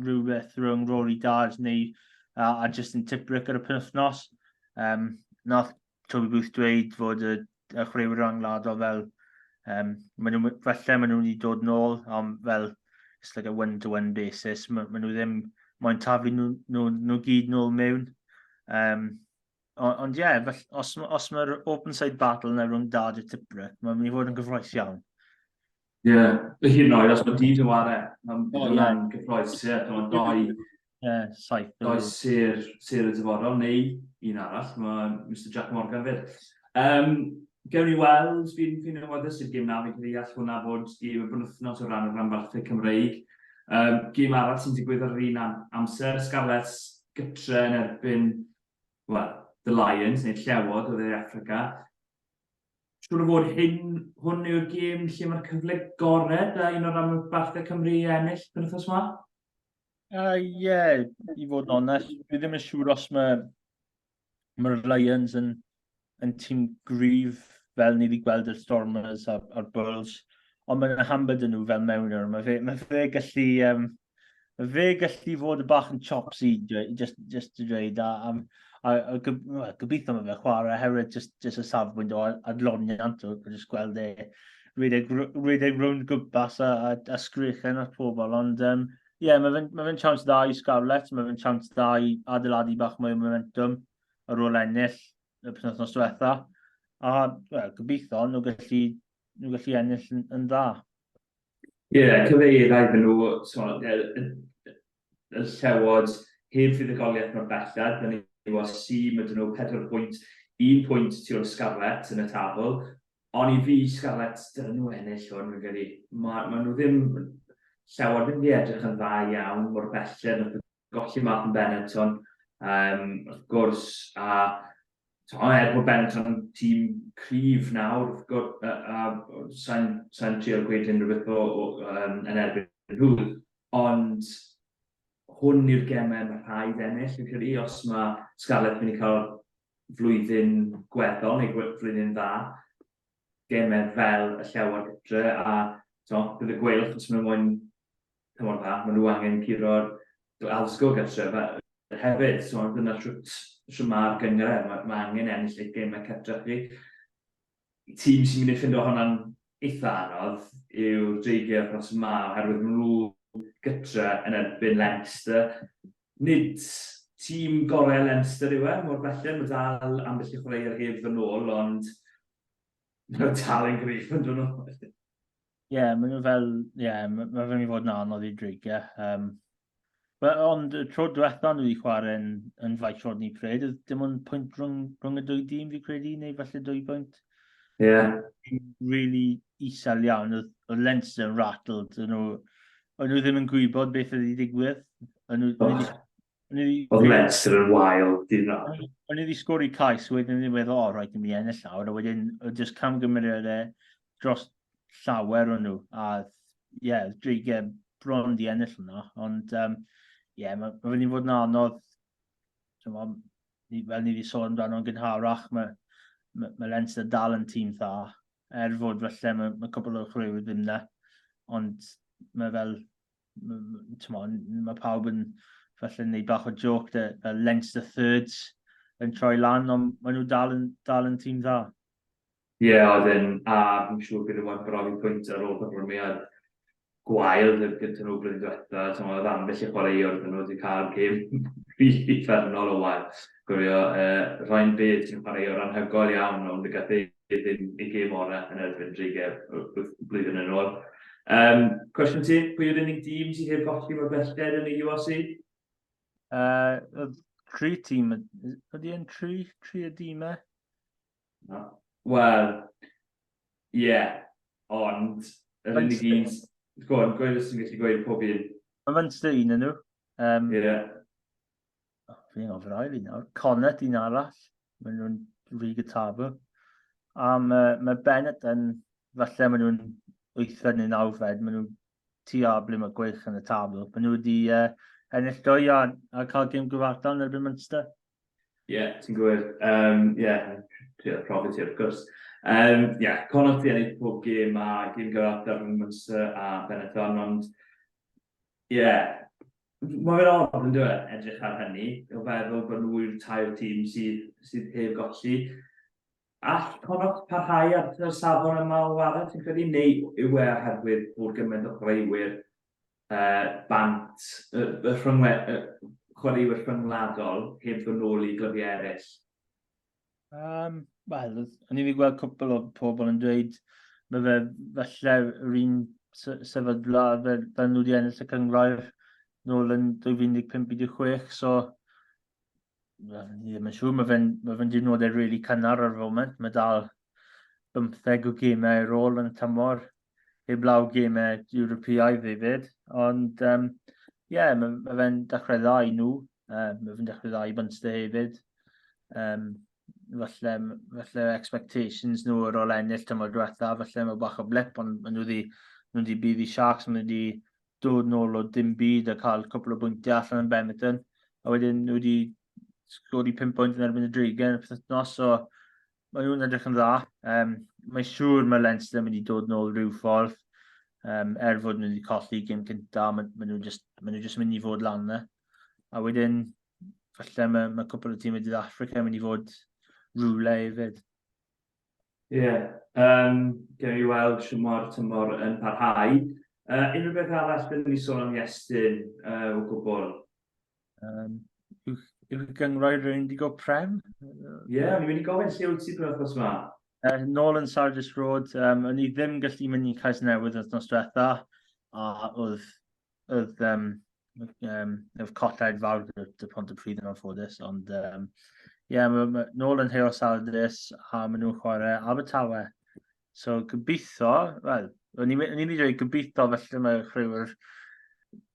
rhywbeth rhwng Rory Darge neu a, a Justin Tipuric ar y penwythnos. Um, nath Toby Booth dweud fod y, y chwaraewyr rhyngwladol fel um, maen nhw, falle maen nhw wedi dod nôl, ond fel it's like a one-to-one -one basis. Maen ma nhw ddim moyn taflu nhw, nhw, nhw gyd nôl mewn. Um, ond ie, yeah, os, os mae'r open side battle yna rhwng Darge a Tipuric, mae'n mynd i fod yn gyffrous iawn. Ie, yeah. hyd yn oed, os mae Dyd yn ware, mae'n oh, yeah. gyffrous, ie, yeah, doi, yeah, saith. Doi sêr, sêr y dyfodol, neu un arall, mae Mr Jack Morgan fyd. Um, gewn ni weld, fi'n fi awyddus i'r gêm na, fi'n credu all hwnna fod gêm y penwythnos o ran y rhanbarthau Cymreig. Um, gêm arall sy'n digwydd ar yr un amser, Scarlets gytre yn erbyn, well, The Lions, neu Llewod o Dde Affrica. Siŵr o fod hyn, hwn yw'r gêm lle mae'r cyfle gorau da un o'r rhanbarthau Cymru i ennill penwythnos yma? Ie, uh, yeah, i fod yn onest, dwi ddim yn siŵr os mae mae'r Lions yn, yn tîm gryf fel ni wedi gweld y Stormers a'r, a'r Bulls, ond mae'n hambyd yn nhw fel mewnwr. Mae fe, mae fe gallu, um, Mae fe gallu fod yn bach yn chopsy, just, just to dweud, a, a, a, a gobeithio mae fe chwarae herwydd just, just y safbwynt o adloniant o just gweld e rhedeg, rhedeg rownd gwmpas a, a, a sgrechen at pobl, ond um, ie, yeah, mae fe'n ma fe chance dda i Scarlets, mae fe'n chance dda i adeiladu bach mwy o momentum ar ôl ennill y penwythnos diwetha, a well, gobeithio nhw gallu, nhw gallu ennill yn, yn dda. Ie, yeah, cyfeiriau iddyn nhw, so, y, y, y Llewod heb fuddugoliaeth mor belled, dyn ni URC, mae dyn nhw 4 pwynt, 1 pwynt tu ôl Scarlets yn y tabl, ond i fi Scarlets, dyn nhw ennill hwn, fi'n credu. Mae ma nhw ddim, Llewod ddim wedi edrych yn dda iawn mor belled, nath golli Martin Benetton, um, wrth gwrs, a to, er bod Benetton tîm cryf nawr, wrth gwrs, a, a sa'n sa trio gweud unrhyw beth o, o, um, yn erbyn nhw, ond hwn yw'r gemau mae rhaid ennill, fi'n credu, os mae Scarlett mynd i cael flwyddyn gweddol neu flwyddyn dda, gemau fel y Llewod gytre, a to, bydd y Gweilch, os maen nhw moyn tymor dda, maen nhw angen curo'r Glasgow gartre hefyd, so dyna shwt, shwt mae'r gynghrair, mae, mae angen ennill eich gemau cartre chi. Tîm sy'n mynd i ffindo hwnna'n eitha anodd yw'r Dreigiau wythnos yma, oherwydd maen nhw gytre yn erbyn Leinster. Nid tîm gorau Leinster yw e, mor belled, mae dal ambell i chwaraewr heb ddod nôl, ond maen nhw dal yn gryf yn dod nôl. Ie, yeah, maen nhw fel, ie, yeah, mae fe'n mynd i fod yn anodd i Dreigiau. Um, Well, ond y tro diwetha nhw wedi chwarae yn Faes Rodney Parade, oedd dim ond pwynt rhwng y dwy dîm fi credu, neu falle 2 bwynt. Really isel iawn, oedd Leinster yn rattled, o'n nhw ddim yn gwybod beth oedd wedi digwydd. O'n nhw, Oedd Leinster yn wael, dyn nhw. O'n nhw wedi sgori cais, wedyn nhw'n meddwl, "O, rhaid i mi ennill nawr," a wedyn oedd just camgymeriadau dros llawer o'n nhw, a ie, yeah, Dreigiau bron di ennill hwnna, ond ie, yeah, mae fynd i fod yn anodd, t'mo, fel ni wedi sôn amdano yn gynharach, mae Leinster dal yn tîm dda, er fod falle mae cwpl o chwaraewyr ddim na, ond mae fel, t'mo, mae pawb yn falle wneud bach o joke de, fel Leinster thirds yn troi lan, ond maen nhw dal yn tîm dda. Ie, yeah, oedd yn, a fi'n siŵr bydd yn brofi pwynt ar ôl perfformiad gwael gyda nhw blwyddyn diwetha. T'mo, oedd ambell i chwaraewr ydyn nhw wedi cael gêm rili uffernol o wael. Gofio, Ryan Baird sy'n chwaraewr anhygoel iawn, ond gath e ddim ei gêm orau yn erbyn Dreigiau blwyddyn yn ôl. Cwestiwn ti, pwy yw'r unig dîm sydd heb golli mor belled yn y URC? Tri tîm, ydy e'n tri o dîmau? No. Wel, ie, yeah, ond yr unig un. Go on, gweud os ti'n gallu gweud pob un. Mae Munster un yn nhw. Fi'n gofyn ail un nawr. Connacht un arall. Maen nhw'n rhy gytabl. A mae Benetton, falle maen nhw'n wythfed neu nawfed, maen nhw'n tua ble mae Gweilch yn y tabl. Maen nhw wedi ennill dwy a cael gêm gyfartal yn erbyn Munster. Ie, yeah, ti'n gwir. Ie, yeah, profi ti, wrth gwrs. Yeah, Connacht di ennill pob gêm a gêm gyfartal rhwng Munster a Benetton, ond ie, yeah, mae fe'n od yn dweud edrych ar hynny, o feddwl bod nhw yw'r tair tîm sydd heb golli. All Connacht parhau ar y safon yma o ware, ti'n credu, neu yw e oherwydd bod gymaint o chwaraewyr bant, chwaraewyr rhyngwladol heb ddod nôl i glybiau eraill? Wel, o'n i wedi gweld cwpl o pobl yn dweud mae fe falle yr un sefydla fel nhw wedi ennill y cynghrair nôl yn 2015-16, so well, ni ddim yn siŵr, mae fe'n diwrnodau really cynnar ar y foment, mae dal 15 o gemau ar ôl yn y tymor, heblaw gemau Ewropeaidd hefyd, ond ie, yeah, mae fe'n dechrau dda i nhw, mae fe'n dechrau dda i Munster hefyd. Falle expectations nhw ar ôl ennill tymor diwetha, falle mae bach o blip, ond maen nhw wedi bydd i Sharks, maen nhw wedi dod nôl o dim byd a cael cwpl o bwyntiau allan yn Benetton, a wedyn nhw wedi sgori 5 pwynt yn erbyn y Dreigiau yn y pythefnos, so maen nhw'n edrych yn dda. Mae'n siŵr mae Leinster yn mynd i dod nôl rhyw ffordd, er fod nhw wedi colli gêm cynta, maen nhw just mynd i fod lan yna. A wedyn, falle mae cwpl o tîm o Africa yn mynd i fod rhywle hefyd. Ie, yeah. Gewn ni weld shwt mae'r tymor yn parhau. Unrhyw beth arall byddwn ni sôn am, Iestyn, o gwbl? Yw'r gynghrair yr Indigo Prem? Ie, yeah, o'n i'n mynd i gofyn lle wyt ti wythnos yma? Nôl yn Sardis Road, o'n i ddim gallu mynd i Casnewydd wythnos diwetha, a oedd colled fawr dy Pontypridd yn anffodus, ond ie, yeah, ma, nôl yn Heol Sardis a maen nhw'n chwarae Abertawe. So gobeithio, wel, o'n i'n mynd i dweud gobeithio felly mae chwaraewyr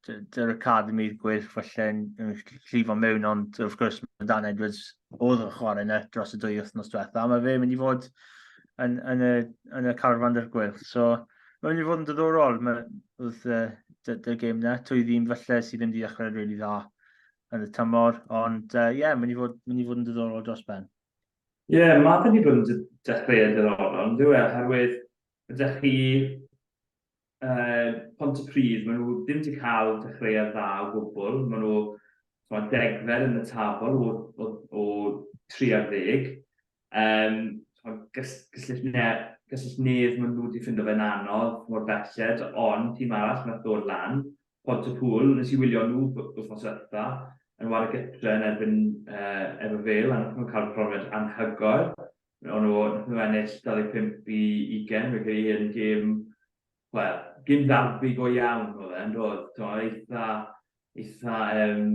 dy'r Academy Gweilch falle yn llifo mewn, ond wrth gwrs mae Dan Edwards oedd yn chwarae yna dros y 2 wythnos diwetha, a mae fe mynd i fod yn y carfan dy'r Gweilch. So mae'n mynd i fod yn diddorol, mae, oedd dy gêm na, dwy ddîm falle sydd ddim wedi dechrau really dda yn y tymor, ond ie, yeah, mynd i fod yn diddorol dros ben. Ie, yeah, mae wedi bod yn dechreuad diddorol, ond dyw e, oherwydd ydych chi Pontypridd, maen nhw ddim wedi cael dechreuad dda o gwbl. Maen nhw 10fed yn y tabl o 3 ar 10. Castell-nedd, maen nhw wedi ffindo fe'n anodd mor belled, ond tîm arall nath ddod lan, Pontypool, nes i wylio nhw wythnos diwetha, yn ware gytre yn erbyn Ebbw Vale, a nath nhw'n cael profiad anhygoel. O'n nhw, nath nhw ennill 25 i 20, fe credu yn gêm, wel, gêm ddarbi go iawn oedd e, yn dod. Eitha Eitha, um,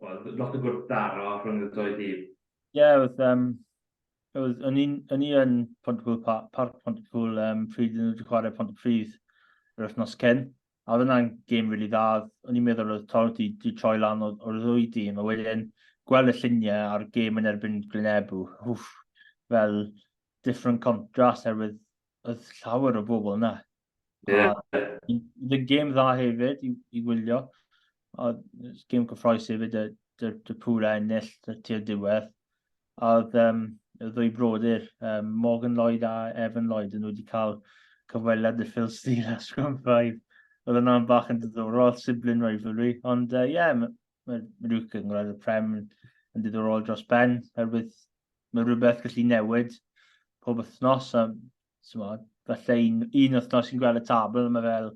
well, lot o gwrthdaro rhwng y ddoi dîm. Ie, yeah, oedd, um, oedd, o'n i yn Pontypool, Parc Pontypool um, pryd nhw wedi chwarae Pontypridd yr wythnos cyn. A oedd hwnna'n gêm rili dda. O'n i'n meddwl oedd Torrent di, di troi lan o'r, or ddwy dîm, a wedyn gweld y lluniau a'r gêm yn erbyn Glynebw, wff, fel different contrast, herwydd oedd llawer o bobl yna. Yeah. Oedd yn gêm dda hefyd i, i wylio. A gêm cyffroes hefyd, y, y, y pŵl ennill tu'r diwedd. A oedd um, y ddwy brodyr, um, Morgan Lloyd a Evan Lloyd, yn wedi cael cyfweliad y Phil Steele a Scrum 5. Oedd yna'n bach yn diddorol, sibling rivalry. Ond ie, uh, yeah, mae ma, ma Uwch Gynghrair y Prem yn, yn diddorol dros ben, herwydd mae rhywbeth gallu newid pob wythnos. A, mod, falle un, un wythnos sy'n gweld y tabl, mae fel,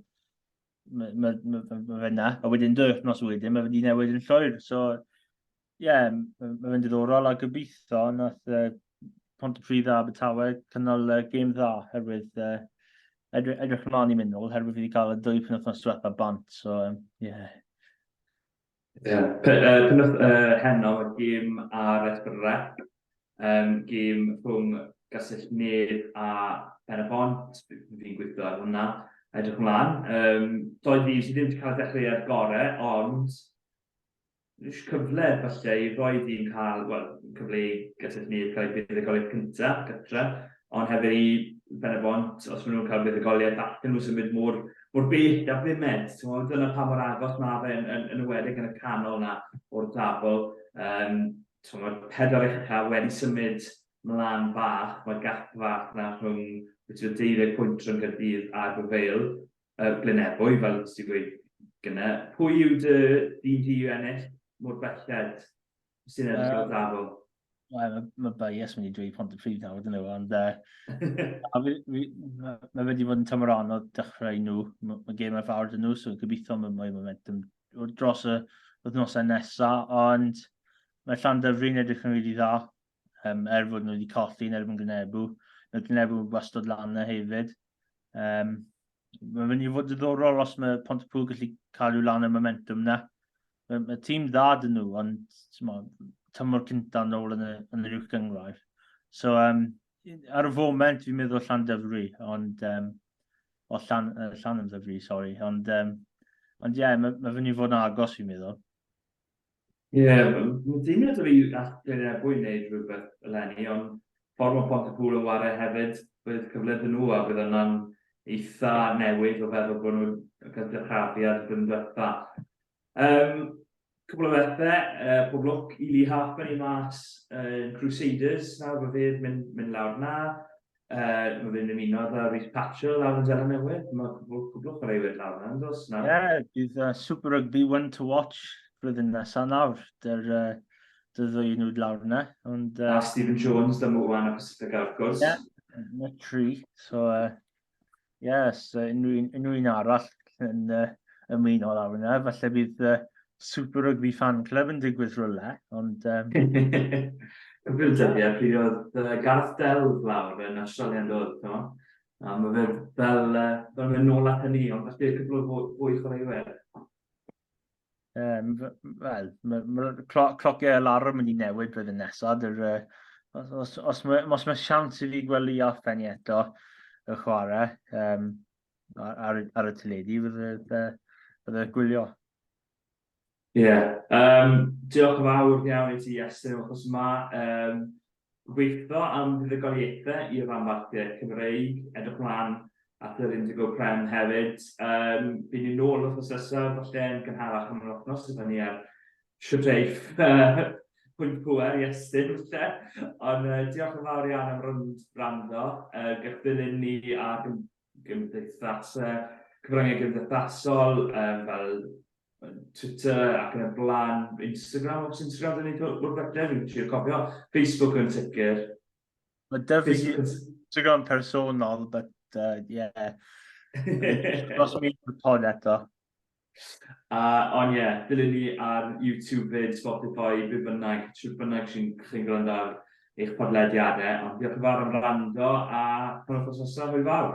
mae ma, ma, ma, ma fe na. A wedyn dwy wythnos wedyn, mae wedi newid yn llwyr. So, ie, yeah, mae ma fe'n diddorol a gobeithio nath uh, Pontypridd a Abertawe cynnal uh, gêm dda, herwydd uh, edrych, edrych ymlaen i mynd nôl, herwydd fi wedi cael y dwy penwythnos diwetha bant, so, um, yeah. Yeah. Pe, uh, penwth, uh, heno, mae gêm ar S4C, um, gêm rhwng Gastell Nedd a Pen y Bont, fi'n gweithio ar hwnna, edrych ymlaen. Um, doi dîm sydd ddim wedi cael y dechreuad gorau, ond Jyst cyfle falle i ddoi dîm cael, wel, cyfle i Gastell Nedd cael eu buddugoliaeth cyntaf gytre, ond hefyd i Ben-y-bont, os maen nhw'n cael buddugoliaeth, allan nhw symud mor, mor bell a bumed. Ti'n dyna pa mor agos mae fe yn, yn, yn ewedig yn y canol na o'r tabl. Um, Mae'r pedwar uchaf wedi symud mlaen bach, mae gap fach na rhwng beth yw 12 pwynt rhwng Caerdydd a Gwrfael, uh, Glynebwy, fel ti'n gweud gyna. Pwy yw dy dîm di i ennill mor belled sy'n edrych ar y tabl? Wel, mae ma bias mynd i dweud Pontypridd nawr, dyn nhw, ond uh, a fi, fi, mae ma wedi bod yn tymor anodd dechrau nhw, mae ma gemau fawr dyn nhw, so gobeithio mae mwy momentum dros y wythnosau nesaf, ond mae Llandyfri'n edrych yn rili dda, um, er fod nhw wedi colli yn erbyn Glynebw. Mae Glynebw wastad lan yna hefyd. Um, mae'n mynd i fod diddorol os mae Pontypool gallu cadw lan y momentum na. Mae, mae tîm dda dyn nhw, ond mo, tymor cynta nôl yn y, yn yr uwch gynghrair. So, um, ar y foment, fi'n meddwl Llandyfri, ond... Um, o, Llan, uh, Llanymddyfri, sori. Ond, um, ond ie, yeah, mae, mae fynd i fod yn agos, fi'n meddwl. Ie, yeah, mae deimlad o fi all Glynebwy wneud rhywbeth eleni, ond ffordd mae Pontypool yn ware hefyd, bydd cyfle iddyn nhw a bydd yna'n eitha newydd o feddwl bod nhw'n cael dyrchafiad blwyddyn diwetha. Um, cwbl o bethau, uh, pob lwc i Lee Halfpenny mas yn uh, Crusaders nawr, mae fe'n mynd, mynd lawr na. Uh, mae fe'n ymuno â Rhys Patchell lawr yn Zeland Newydd. Mae cwbl, cwbl o chwaraewyr lawr yna, yn dos? Ie, yeah, bydd uh, Super Rugby One to Watch blwyddyn nesaf nawr. Dy'r uh, dy ddwy nhw lawr yna. Ond, uh, a Stephen Jones, da Moana Pacifica, wrth gwrs. Ie, yeah, y tri. So, uh, yes, uh, unrhyw, unrhyw un arall yn uh, ymuno lawr yna. Falle bydd uh, Super Rugby Fan Club yn digwydd rhywle, ond... Um... Cofio'r dyddiau pryd oedd uh, Gareth Delve lawr yn Australia yn dod, no? A mae fe fel, uh, fel mynd nôl at hynny, ond falle cwpl o fwy chwaraewyr. Um, Wel, mae'r ma, ma clo clociau alarm yn mynd i newid blwyddyn nesaf. Dyr, uh, os, os, os, mae, os mae siawns i fi gweld Lee Halfpenny eto y chwarae um, ar, ar, ar y teledu, fydde, fydde gwylio. Ie. Yeah. Um, diolch yn fawr iawn i ti, Iestyn, achos yma. Um, gobeithio am fuddugoliaethau i'r rhanbarthau Cymreig. Edrych mlaen at yr Indigo Prem hefyd. Um, Bydd ni'n nôl wythnos nesaf, falle yn gynharach am yr wythnos, sydd ni ar siwteiff pwynt pwer Iestyn, falle. Ond uh, diolch yn fawr iawn am rando. Uh, Gallwch ddilyn ni ar gymdeithasau, cyfryngau gymdeithasol, um, fel Twitter ac yn y blaen, Instagram, os Instagram dyn ni'n mor belled, fi'n trio cofio, Facebook yn sicr. Mae dy fi Instagram personol, but uh, yeah. Dros mi pod eto. Uh, ond ie, yeah, dilyn ni ar YouTube fyd, Spotify, be bynnag, trwy bynnag sy'n chi'n gwrando ar eich podlediadau. Ond diolch yn fawr am rando a pan wythnos nesaf, hwyl fawr.